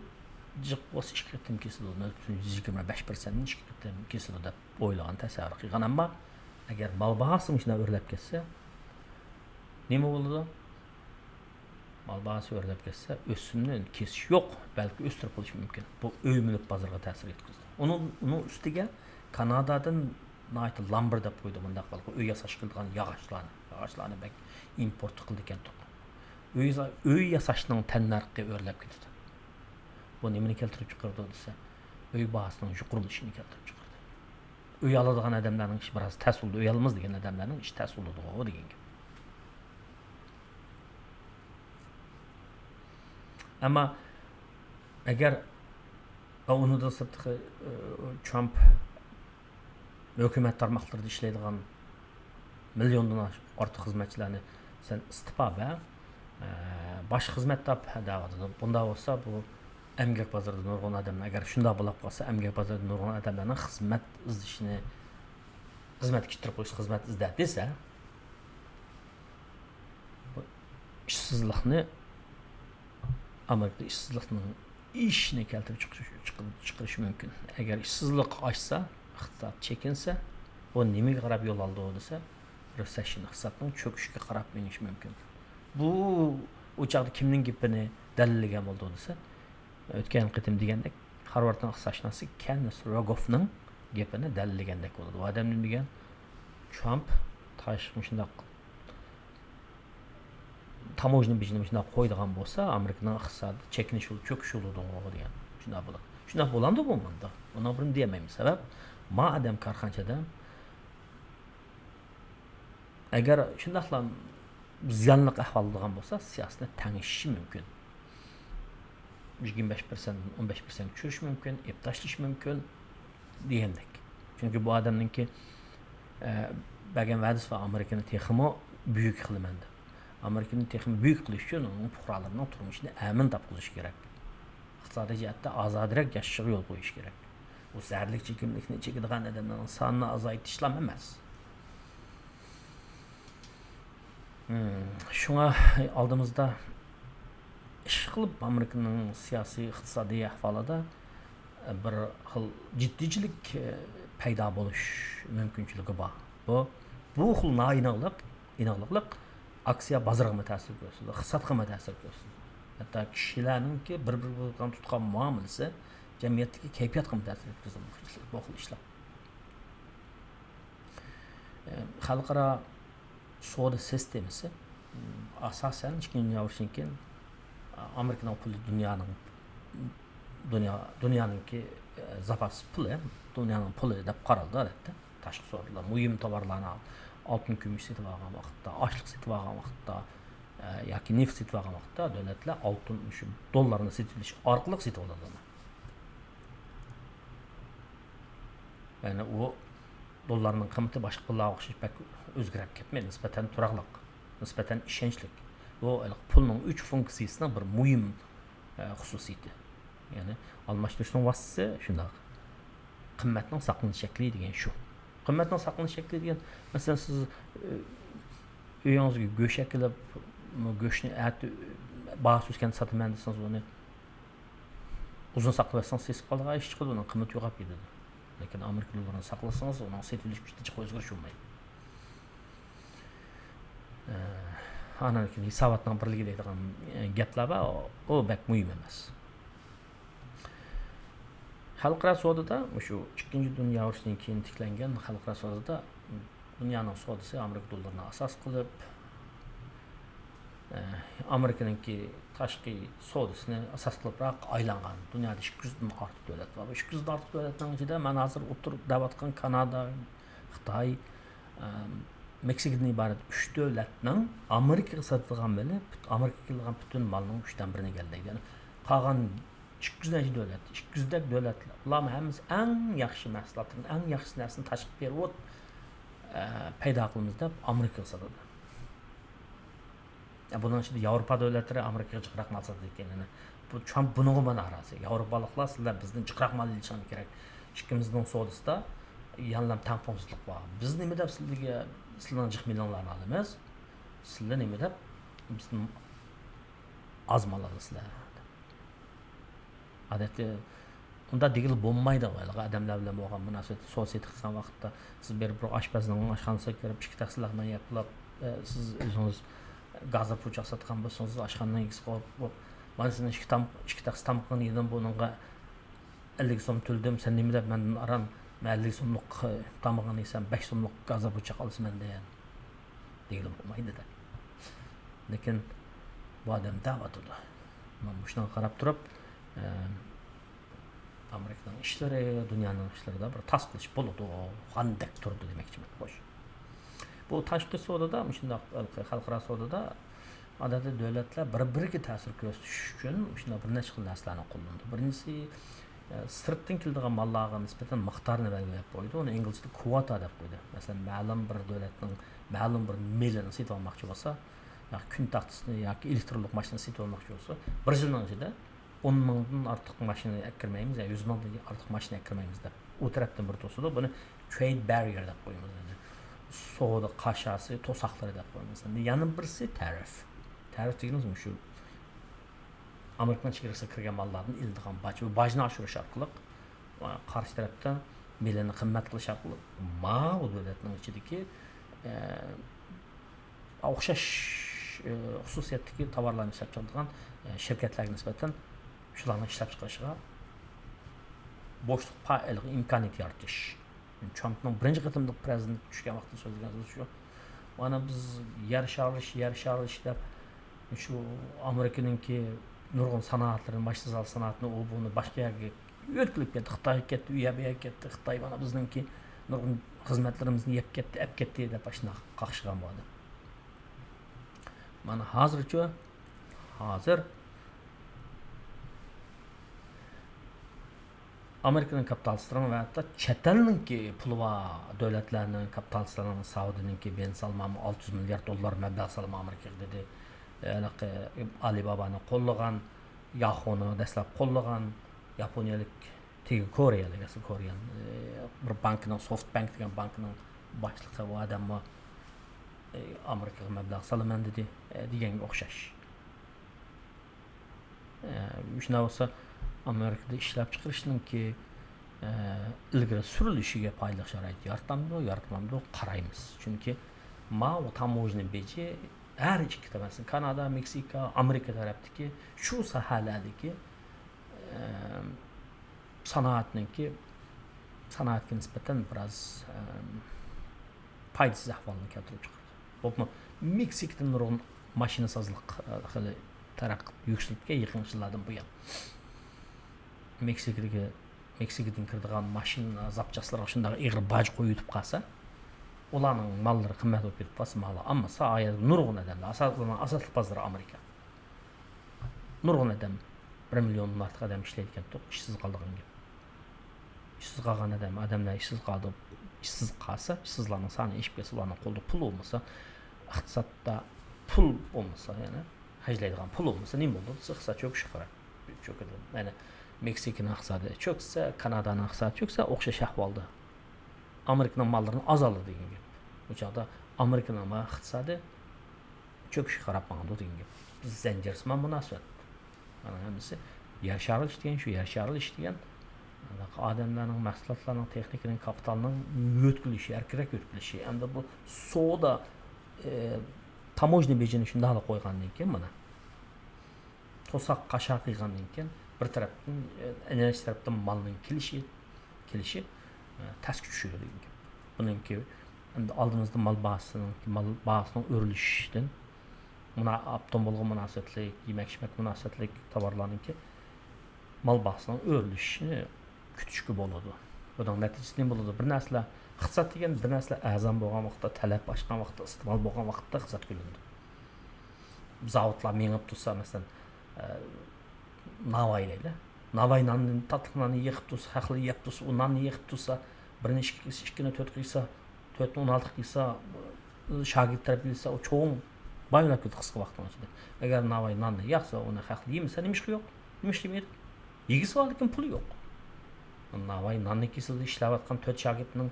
جىق بولسا ئىككى قېتىم كېسىلىدۇ، نۆل پۈتۈن يىگىرمە بەش پىرسەنتتىن ئىككى قېتىم كېسىلىدۇ دەپ ئويلىغان، تەسەۋۋۇر قىلغان. ئەمما ئەگەر مال باھاسى مۇشۇنداق ئۆرلەپ كەتسە، نېمە بولىدۇ؟ مال باھاسى ئۆرلەپ كەتسە، ئۆسۈمنى كېسىش يوق، بەلكى ئۆستۈرۈپ قويۇشى مۇمكىن. بۇ ئۆي مۈلۈك بازىرىغا تەسىر يەتكۈزىدۇ. ئۇنىڭ، ئۇنىڭ ئۈستىگە كانادادىن ناھايىتى لامبىر دەپ قويدى، مۇنداق قىلىپ، ئۆي ياساش قىلىدىغان ياغاچلارنى، ياغاچلارنى بەك ئىمپورت قىلىدىكەنتۇق. ئۆي، ئۆي ياساشنىڭ تەننەرخى ئۆرلەپ كېتىدۇ. بۇ نېمىنى كەلتۈرۈپ چىقىرىدۇ دېسە، ئۆي باھاسىنىڭ يۇقىرىلىشىنى كەلتۈرۈپ چىقىرىدۇ. ئۆي ئالىدىغان ئادەملەرنىڭ ئىشى بىراز تەس بولىدۇ، ئۆي ئالىمىز دېگەن ئادەملەرنىڭ ئىشى تەس بولىدىغۇ دېگەن گەپ. ئەمما ئەگەر ئۇنىڭدىن سىرت، ئى، ترامپ ھۆكۈمەت تارماقلىرىدا ئىشلەيدىغان مىليوندىن ئارتۇق خىزمەتچىلەرنى سەن ئىستېپا بەر، ئە، باشقا خىزمەت تاپ دەۋاتىدۇ. بۇنداق بولسا، بۇ ئەمگەك بازىرىدا نۇرغۇن ئادەملەر، ئەگەر شۇنداق بولۇپ قالسا، ئەمگەك بازىرىدا نۇرغۇن ئادەملەرنىڭ خىزمەت ئىزدىشىنى، خىزمەتكە كىرىپ قويۇش، خىزمەت ئىزدە دېسە، بۇ ئىشسىزلىقنى، ئامېرىكىدا ئىشسىزلىقنىڭ ئېشىشىنى كەلتۈرۈپ چىقىرىش، چىقىرىش، چىقىرىشى مۇمكىن. ئەگەر ئىشسىزلىق ئاشسا، ئىقتىساد چېكىنسە، بۇ نېمىگە قاراپ يول ئالىدۇ دېسە، رېسېشن، ئىقتىسادنىڭ چۆكۈشىگە قاراپ مېڭىشى مۇمكىن. بۇ، ئۇ چاغدا كىمنىڭ گېپىنى دەلىللىگەن بولىدۇ دېسە، ئۆتكەن قېتىم دېگەندەك، خارۋاردنىڭ ئىقتىسادشۇناسى كېننېس روگوفنىڭ گېپىنى دەلىللىگەندەك بولىدۇ. ئۇ ئادەم نېمە دېگەن؟ ترامپ تاش-، مۇشۇنداق تاموژنا بېجىنى مۇشۇنداق قويىدىغان بولسا، ئامېرىكىنىڭ ئىقتىسادى چېكىنىش يولى، چۆكۈش يولىدىغۇ دېگەن. شۇنداق بولىدۇ. شۇنداق بولامدۇ بولمامدۇ؟ ئۇنىڭ بىرىنى دېيەلمەيمىز. سەۋەب، ما ئادەم، كارخانىچى ئادەم، ئەگەر شۇنداقلا زىيانلىق ئەھۋال بولىدىغان بولسا، سىياسىتىنى تەڭشىشى مۇمكىن. يىگىرمە بەش پىرسەنتتىن ئون بەش پىرسەنتكە چۈشۈرۈشى مۇمكىن، ئېلىپ تاشلىشى مۇمكىن دېگەندەك. چۈنكى بۇ ئادەمنىڭكى، ئە، بەرگەن ۋەدىسى بار، ئامېرىكىنى تېخىمۇ بۈيۈك قىلىمەن دەپ. ئامېرىكىنى تېخىمۇ بۈيۈك قىلىش ئۈچۈن ئۇنىڭ پۇقرالىرىنىڭ تۇرمۇشىنى ئەمىن تاپقۇزۇش كېرەك. ئىقتىسادىي جەھەتتە ئازادىراق ياشىشىغا يول قويۇش كېرەك. بۇ زەھەرلىك چېكىملىكنى چېكىدىغان ئادەملەرنىڭ سانىنى ئازايتىشلام ئەمەس. مم، شۇڭا ئالدىمىزدا ئىشقىلىپ ئامېرىكىنىڭ سىياسىي، ئىقتىسادىي ئەھۋالىدا بىر خىل جىددىيچىلىك پەيدا بولۇش مۇمكىنچىلىكى بار. بۇ، بۇ خىل نائېنىقلىق، ئېنىقلىق ئاكسىيە بازىرىغىمۇ تەسىر كۆرسىتىدۇ، ئىقتىسادقىمۇ تەسىر كۆرسىتىدۇ. ھەتتا كىشىلەرنىڭكى بىر-بىرى بىلەن تۇتقان مۇئامىلىسى، جەمئىيەتتىكى كەيپىياتقىمۇ تەسىر يەتكۈزىدۇ بۇ خىل ئىشلار. خەلقئارا سودا سىستېمىسى، ئاساسەن، ئىككىنچى دۇنيا ئۇرۇشىدىن كېيىن ئامېرىكىنىڭ پۇلى دۇنيانىڭ، دۇنيا، دۇنيانىڭكى، زاپاس پۇلى، دۇنيانىڭ پۇلى دەپ قارالدى ئادەتتە. تاشقى سودىلار، مۇھىم تاۋارلارنى، ئالتۇن، كۈمۈش سېتىۋالغان ۋاقىتتا، ئاشلىق سېتىۋالغان ۋاقىتتا، ياكى نېفىت سېتىۋالغان ۋاقىتتا دۆلەتلەر ئالتۇن، شۇ دوللارنى سېتىۋېلىش ئارقىلىق سېتىۋالىدۇ. يەنى ئۇ دوللارنىڭ قىممىتى باشقا پۇللارغا ئوخشاش بەك ئۆزگىرەپ كەتمەيدۇ، نىسبەتەن تۇراقلىق، نىسبەتەن ئىشەنچلىك. بۇ پۇلنىڭ ئۈچ فۇنكسىيىسىنىڭ بىر مۇھىم، ئە، خۇسۇسىيىتى. يەنى ئالماشتۇرۇشنىڭ ۋاسىتىسى شۇنداق. قىممەتنىڭ ساقلىنىش شەكلى دېگەن شۇ. قىممەتنىڭ ساقلىنىش شەكلى دېگەن، مەسىلەن، سىز، ئە، ئۆيىڭىزگە گۆش ئەكېلىپ، گۆشنى ئەتە باھاسى ئۆسكەندە ساتىمەن دېسىڭىز، ئۇنى ئۇزۇن ساقلىۋەتسىڭىز، سېسىپ قالىدىغان ئىش چىقىدۇ، ئۇنىڭ قىممىتى يوقاپ كېتىدۇ. لېكىن ئامېرىكا دوللىرىنى ساقلىسىڭىز، ئۇنىڭ سېتىۋېلىش كۈچىدە جىق ئۆزگىرىش بولمايدۇ. ئە، ئاندىن كېيىن ھېساباتنىڭ بىرلىكى دەيدىغان، ئە، گەپلەر بار، ئۇ بەك مۇھىم ئەمەس. خەلقئارا سودىدا، مۇشۇ ئىككىنچى دۇنيا ئۇرۇشىدىن كېيىن تىكلەنگەن خەلقئارا سودىدا دۇنيانىڭ سودىسى ئامېرىكا دوللىرىنى ئاساس قىلىپ، ئە، ئامېرىكىنىڭكى تاشقى سودىسىنى ئاساس قىلىپراق ئايلانغان. دۇنيادا ئىككى يۈزدىن ئارتۇق دۆلەت بار. ئىككى يۈزدىن ئارتۇق دۆلەتنىڭ ئىچىدە مەن ھازىر ئوتتۇرىدا دەۋاتقان كانادا، خىتاي، ئە، مېكسىكىدىن ئىبارەت ئۈچ دۆلەتنىڭ ئامېرىكىغا ساتىدىغان مېلى، پۈت-، ئامېرىكىغا كېلىدىغان پۈتۈن مالنىڭ ئۈچتىن بىرىنى ئىگىلەيدۇ. يەنى قالغان ئىككى يۈز نەچچە دۆلەت، ئىككى يۈزدەك دۆلەتلەر، ئۇلارمۇ ھەممىسى ئەڭ ياخشى مەھسۇلاتلىرىنى، ئەڭ ياخشى نەرسىنى تاشقا پېرېۋوت، ئە، پەيدا قىلىمىز دەپ ئامېرىكىغا ساتىدۇ. ئە، بۇنىڭ ئىچىدە ياۋروپا دۆلەتلىرى ئامېرىكىغا جىقراق مال ساتىدىكەن. يەنە بۇ ترامپ بۇنىڭغىمۇ نارازى. ياۋروپالىقلار، سىلەر بىزدىن جىقراق مال ئېلىشىڭلار كېرەك. ئىككىمىزنىڭ سودىسىدا يەنىلا تەڭپۇڭسىزلىق بار. بىز نېمە دەپ سىلەرگە، سىلەرنىڭ جىق مېلىڭلارنى ئالىمىز؟ سىلەر نېمە دەپ بىزدىن ئاز مال ئالىسىلەر؟ ئادەتتە ئۇنداق دېگىلى بولمايدۇ. ھېلىقى ئادەملەر بىلەن بولغان مۇناسىۋەتتە سودا سېتىق قىلغان ۋاقىتتا سىز بېرىپ بىر ئاشپەزنىڭ ئاشخانىسىغا كىرىپ، ئىككى تەخسە لەغمەن يەپلا، ئە، سىز ئۆزىڭىز گازىر پۇرچاق ساتقان بولسىڭىز، ئاشخانىنىڭ ئىگىسىگە قويۇپ، «بۇ، مانا سېنىڭ ئىككى تام-، ئىككى تەخسە تامىقىڭنى يېدىم، بۇنىڭغا ئەللىك سوم تۆلىدىم، سەن نېمە دەپ مەندىن ئاران مەن ئەللىك سوملۇق تامىقىڭنى يېسەم، بەش سوملۇق گازىر پۇرچاق ئالىسەن مەندىن؟» دېگىلى بولمايدۇ-دە. لېكىن بۇ ئادەم دەۋاتىدۇ. مانا مۇشۇنىڭغا قاراپ تۇرۇپ، ئە، ئامېرىكىنىڭ ئىشلىرى، دۇنيانىڭ ئىشلىرىدا بىر تاس قىلىش بولىدۇ، غاندەك تۇرىدۇ دېمەكچىمەن. خوش. بۇ تاشقى سودىدا، مۇشۇنداق خەلقئارا سودىدا، ئادەتتە دۆلەتلەر بىر-بىرىگە تەسىر كۆرسىتىش ئۈچۈن مۇشۇنداق بىر نەچچە خىل نەرسىلەرنى قوللىنىدۇ. بىرىنچىسى، ئە، سىرتتىن كېلىدىغان ماللارغا نىسبەتەن مىقدارنى بەلگىلەپ قويىدۇ. ئۇنى ئىنگلىزچىدا كۋوتا دەپ قويىدۇ. مەسىلەن، مەلۇم بىر دۆلەتنىڭ مەلۇم بىر مېلىنى سېتىۋالماقچى بولسا، ياكى كۈن تاختىسىنى ياكى ئېلېكترونلۇق ماشىنىنى سېتىۋالماقچى بولسا، بىر يىلنىڭ ئىچىدە ئون مىڭدىن ئارتۇق ماشىنا ئەكىرمەيمىز، يا يۈز مىڭدىن ئارتۇق ماشىنا ئەكىرمەيمىز دەپ ئۇ تەرەپتىن بىر توسىدۇ. بۇنى ترېيد باررىيېر دەپ قويىمىز. يەنى سودا قاشاسى، توساقلىرى دەپ قويىمىز. ئەمدى يەنە بىرسى تەرىف. تەرىف دېگىنىمىز مۇشۇ ئامېرىكىنىڭ چېگرىسىغا كىرگەن ماللاردىن ئېلىنىدىغان باج. بۇ باجنى ئاشۇرۇش ئارقىلىق، قارشى تەرەپتە مېلىنى قىممەت قىلىش ئارقىلىق ماۋۇ دۆلەتنىڭ ئىچىدىكى، ئە، ئوخشاش، ئە، خۇسۇسىيەتتىكى تاۋارلارنى ئىشلەپچىقىرىدىغان، ئە، شىركەتلەرگە نىسبەتەن شۇلارنىڭ ئىشلەپچىقىرىشىغا بوشلۇق پا-، ئىمكانىيەت يارىتىش. ترامپنىڭ بىرىنچى قېتىملىق پرېزىدېنت چۈشكەن ۋاقتىدا سۆزلىگەن سۆزى شۇ. مانا بىز يەر شارلىش، يەر شارلىش دەپ شۇ ئامېرىكىنىڭكى نۇرغۇن سانائەتلىرىنى، ماشىنا سانائەتىنى، ئۇ بۇنى باشقا يەرگە يۆتكىلىپ كەتتى. خىتايغا كەتتى، ئۇ يەر بۇ يەرگە كەتتى. خىتاي مانا بىزنىڭكى نۇرغۇن خىزمەتلىرىمىزنى يەپ كەتتى، ئەپ كەتتى دەپ ئاشۇنداق قاقشىغان بۇ ئادەم. مانا ھازىرچۇ، ھازىر ئامېرىكىنىڭ كاپىتالىستلىرىنىڭ ۋە ھەتتا چەت ئەلنىڭكى پۇلى بار دۆلەتلەرنىڭ كاپىتالىستلىرىنىڭ، سائۇدىنىڭكى بېن سالمان ئالتە يۈز مىليارد دوللار مەبلەغ سالىمەن ئامېرىكىغا دېدى. ھېلىقى ئالىبابانى قوللىغان، ياخۇنى دەسلەپ قوللىغان ياپونىيەلىك، تېگى كورېيەلىك، ئەسلى كورېيەن، ئى، بىر بانكىنىڭ، سوفت بانك دېگەن بانكىنىڭ باشلىقى بۇ ئادەممۇ، ئى، ئامېرىكىغا مەبلەغ سالىمەن دېدى، ئى، دېگەنگە ئوخشاش. ئە، شۇنداق بولسا، ئامېرىكىدا ئىشلەپچىقىرىشنىڭكى، ئە، ئىلگىرى سۈرۈلۈشىگە پايدىلىق شارائىت يارىتامدۇ، يارىتمامدۇ، قارايمىز. چۈنكى ماۋۇ تاموژنا بېجى ھەر ئىككى تەرەپ، كانادا، مېكسىكا، ئامېرىكا تەرەپتىكى شۇ ساھەلەردىكى، ئە، سانائەتنىڭكى، سانائەتكە نىسبەتەن بىراز، ئە، پايدىسىز ئەھۋالنى كەلتۈرۈپ چىقىرىدۇ. بولۇپمۇ مېكسىكىدىن نۇرغۇن ماشىنىسازلىق، ئە، خېلى تەرەققىي يۈكسىلىپ كەتكەن يېقىنقى يىللاردىن بۇيان. مېكسىكىدىكى، مېكسىكىدىن كىرىدىغان ماشىنا زاپچاسلىرىغا شۇنداق ئېغىر باج قويۇۋېتىپ قالسا، ئۇلارنىڭ ماللىرى قىممەت بولۇپ كېتىپ قالسا، مالا ئالمىسا، ئا يەردە نۇرغۇن ئادەملەر، ئاساسلىق، ئاساسلىق بازىرى ئامېرىكا. نۇرغۇن ئادەم، بىر مىليوندىن ئارتۇق ئادەم ئىشلەيدىكەنتۇق، ئىشسىز قالىدىغان گەپ. ئىشسىز قالغان ئادەم، ئادەملەر ئىشسىز قالدى، ئىشسىز قالسا، ئىشسىزلارنىڭ سانى ئېشىپ كەتسە، ئۇلارنىڭ قولىدا پۇل بولمىسا، ئىقتىسادتا پۇل بولمىسا، يەنى خەجلەيدىغان پۇل بولمىسا، نېمە بولىدۇ؟ ئىقتىساد چۆكۈشكە قاراپ چۆكىدۇ. يەنى مېكسىكىنىڭ ئىقتىسادى چۆكسە، كانادانىڭ ئىقتىسادى چۆكسە، ئوخشاش ئەھۋالدا ئامېرىكىنىڭ ماللىرىنى ئاز ئالىدۇ دېگەن گەپ. بۇ چاغدا ئامېرىكىنىڭ ما ئىقتىسادى چۆكۈشكە قاراپ ماڭىدۇ دېگەن گەپ. بىز زەنجىرسىمان مۇناسىۋەت. مانا ھەممىسى يەر شارلىش دېگەن شۇ، يەر شارلىش دېگەن ئادەملەرنىڭ، مەھسۇلاتلارنىڭ، تېخنىكىنىڭ، كاپىتالنىڭ يۆتكىلىشى، ئەركىنرەك يۆتكىلىشى. ئەمدى بۇ سودا، ئى، تاموژنا بېجىنى شۇنداقلا قويغاندىن كېيىن، مانا توساق قاشا قىلغاندىن كېيىن، بىر تەرەپتىن، ئى، ئەنئەرجى تەرەپتىن مالنىڭ كېلىشى، كېلىشى، ئە، تەسكە چۈشىدۇ دېگەن گەپ. بۇنىڭكى ئەمدى ئالدىمىزدا مال باھاسىنىڭ، مال باھاسىنىڭ ئۆرلىشىشىدىن، مۇنا-، ئاپتوموبىلغا مۇناسىۋەتلىك، يېمەك-ئىچمەك مۇناسىۋەتلىك تاۋارلارنىڭكى مال باھاسىنىڭ ئۆرلىشىشىنى كۈتۈشكە بولىدۇ. بۇنىڭ نەتىجىسى نېمە بولىدۇ؟ بىر نەرسىلەر، ئىقتىساد دېگەن بىر نەرسىلەر ئەرزان بولغان ۋاقىتتا، تەلەپ ئاشقان ۋاقىتتا، ئىستېمال بولغان ۋاقىتتا ئىقتىساد گۈللىنىدۇ. زاۋۇتلار مېڭىپ تۇرسا، مەسىلەن، ئە، ناۋايى دەيلى. ناۋاي ناننى، تاتلىق ناننى يېقىپ تۇرسا، خەقلەر يەپ تۇرسا، ئۇ ناننى يېقىپ تۇرسا، بىرنى ئىككى قىلسا، ئىككىنى تۆت قىلسا، تۆتنى ئون ئالتە قىلسا، شاگىرت تەربىيەلىسە، ئۇ چوڭ باي بولۇپ كېتىدۇ قىسقا ۋاقىتنىڭ ئىچىدە. ئەگەر ناۋاي ناننى ياقسا، ئۇنى خەقلەر يېمىسە، نېمىشقا يوق؟ نېمىشقا يېمەيدۇ؟ يېگۈسى بار، لېكىن پۇلى يوق. ناۋاي ناننىڭ كېسىلىدە ئىشلەۋاتقان تۆت شاگىرتنىڭ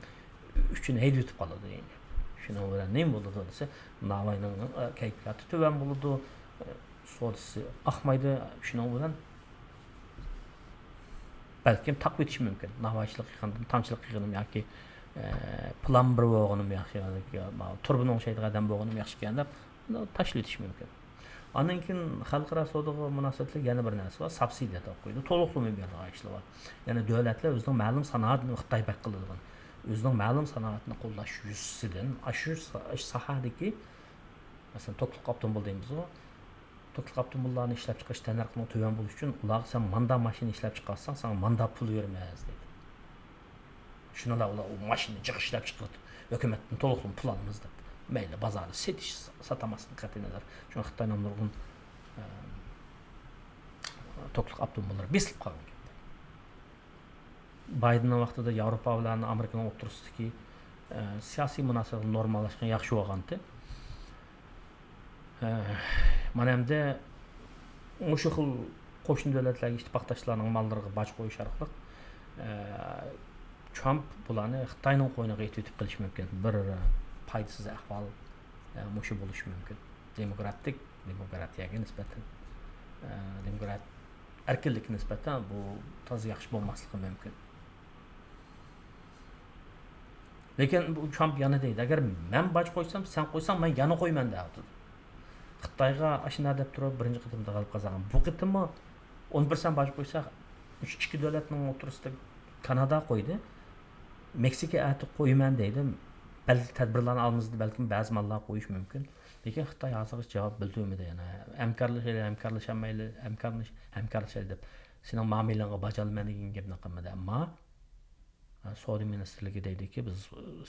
ئۈچىنى ھەيدىۋېتىپ قالىدۇ دېگەن گەپ. شۇنىڭ بىلەن نېمە بولىدۇ دېسە، ناۋاينىڭ، ئە، كەيپىياتى تۆۋەن بولىدۇ، ئە، سودىسى ئاقمايدۇ. شۇنىڭ بىلەن بەلكىم تاقىۋېتىشى مۇمكىن. ناۋايچىلىق قىلغاندىن تامچىلىق قىلغىنىم ياكى، ئە، پلامبىر بولغىنىم ياخشى، ياكى تۇرۇبىنى ئوڭشايدىغان ئادەم بولغىنىم ياخشىكەن دەپ، تاشلىۋېتىشى مۇمكىن. ئاندىن كېيىن خەلقئارا سودىغا مۇناسىۋەتلىك يەنە بىر نەرسە بار، سۇبسىدىيە دەپ قويىدۇ. تولۇقلىما بېرىدىغان ئىشلار بار. يەنى دۆلەتلەر ئۆزىنىڭ مەلۇم سانائەتنى، خىتاي بەك قىلىدىغان، ئۆزىنىڭ مەلۇم سانائەتنى قوللاش يۈزىسىدىن، ئاشۇ سا-، ساھەدىكى، مەسىلەن، توكلۇق ئاپتوموبىل دەيمىزغۇ، توكلۇق ئاپتوموبىللارنى ئىشلەپچىقىرىش تەننەرخىنىڭ تۆۋەن بولۇشى ئۈچۈن ئۇلارغا سەن ماندا ماشىنا ئىشلەپچىقارساڭ، ساڭا ماندا پۇل بېرىمىز دەيدۇ. شۇنىلا ئۇلار ئۇ ماشىنىنى جىق ئىشلەپچىقىرىدۇ. ھۆكۈمەتتىن تولۇقلىما پۇل ئالىمىز دەپ. مەيلى، بازاردا سېتىش، ساتالماسلىقتىن قەتئىينەزەر. شۇڭا خىتاينىڭ نۇرغۇن، ئە، توكلۇق ئاپتوموبىللىرى بېسىلىپ قالغان گەپ. بايدېننىڭ ۋاقتىدا ياۋروپا بىلەن ئامېرىكىنىڭ ئوتتۇرىسىدىكى، ئە، سىياسىي مۇناسىۋەتلەر نورماللاشقان، ياخشى بولغانتى. ئە، مانا ئەمدى مۇشۇ خىل قوشنا دۆلەتلەرگە ئىتتىپاقداشلارنىڭ ماللىرىغا باج قويۇش ئارقىلىق، ئە، ترامپ بۇلارنى خىتاينىڭ قوينىغا ئېتىۋېتىپ قېلىشى مۇمكىن. بىر پايدىسىز ئەھۋال، ئە، مۇشۇ بولۇشى مۇمكىن. دېموكراتىك، دېموكراتىيەگە نىسبەتەن، ئە، دېموكرات ئەركىنلىككە نىسبەتەن بۇ تازا ياخشى بولماسلىقى مۇمكىن. لېكىن بۇ ترامپ يەنە دەيدۇ، ئەگەر مەن باج قويسام، سەن قويساڭ، مەن يەنە قويىمەن دەۋاتىدۇ. خىتايغا ئاشۇنداق دەپ تۇرۇپ، بىرىنچى قېتىمدا غەلىبە قازانغان. بۇ قېتىممۇ ئون پىرسەنت باج قويسا، ئىككى دۆلەتنىڭ ئوتتۇرىسىدا كانادا قويدى. مېكسىكا ئەتە قويىمەن دەيدۇ. بەل-، تەدبىرلەرنى ئالمىسىدا بەلكىم بەزى ماللار قويۇش مۇمكىن. لېكىن خىتاي ھازىرغىچە جاۋاب بىلدۈرمىدى. يەنە ھەمكارلىشايلى، ھەمكارلىشالمايلى، ھەمكارلىش-، ھەمكارلىشايلى دەپ، سېنىڭ مامىلىڭغا باج ئالىمەن دېگەن گەپنى قىلمىدى. ئەمما سودا مىنىستىرلىكى دەيدۇكى، بىز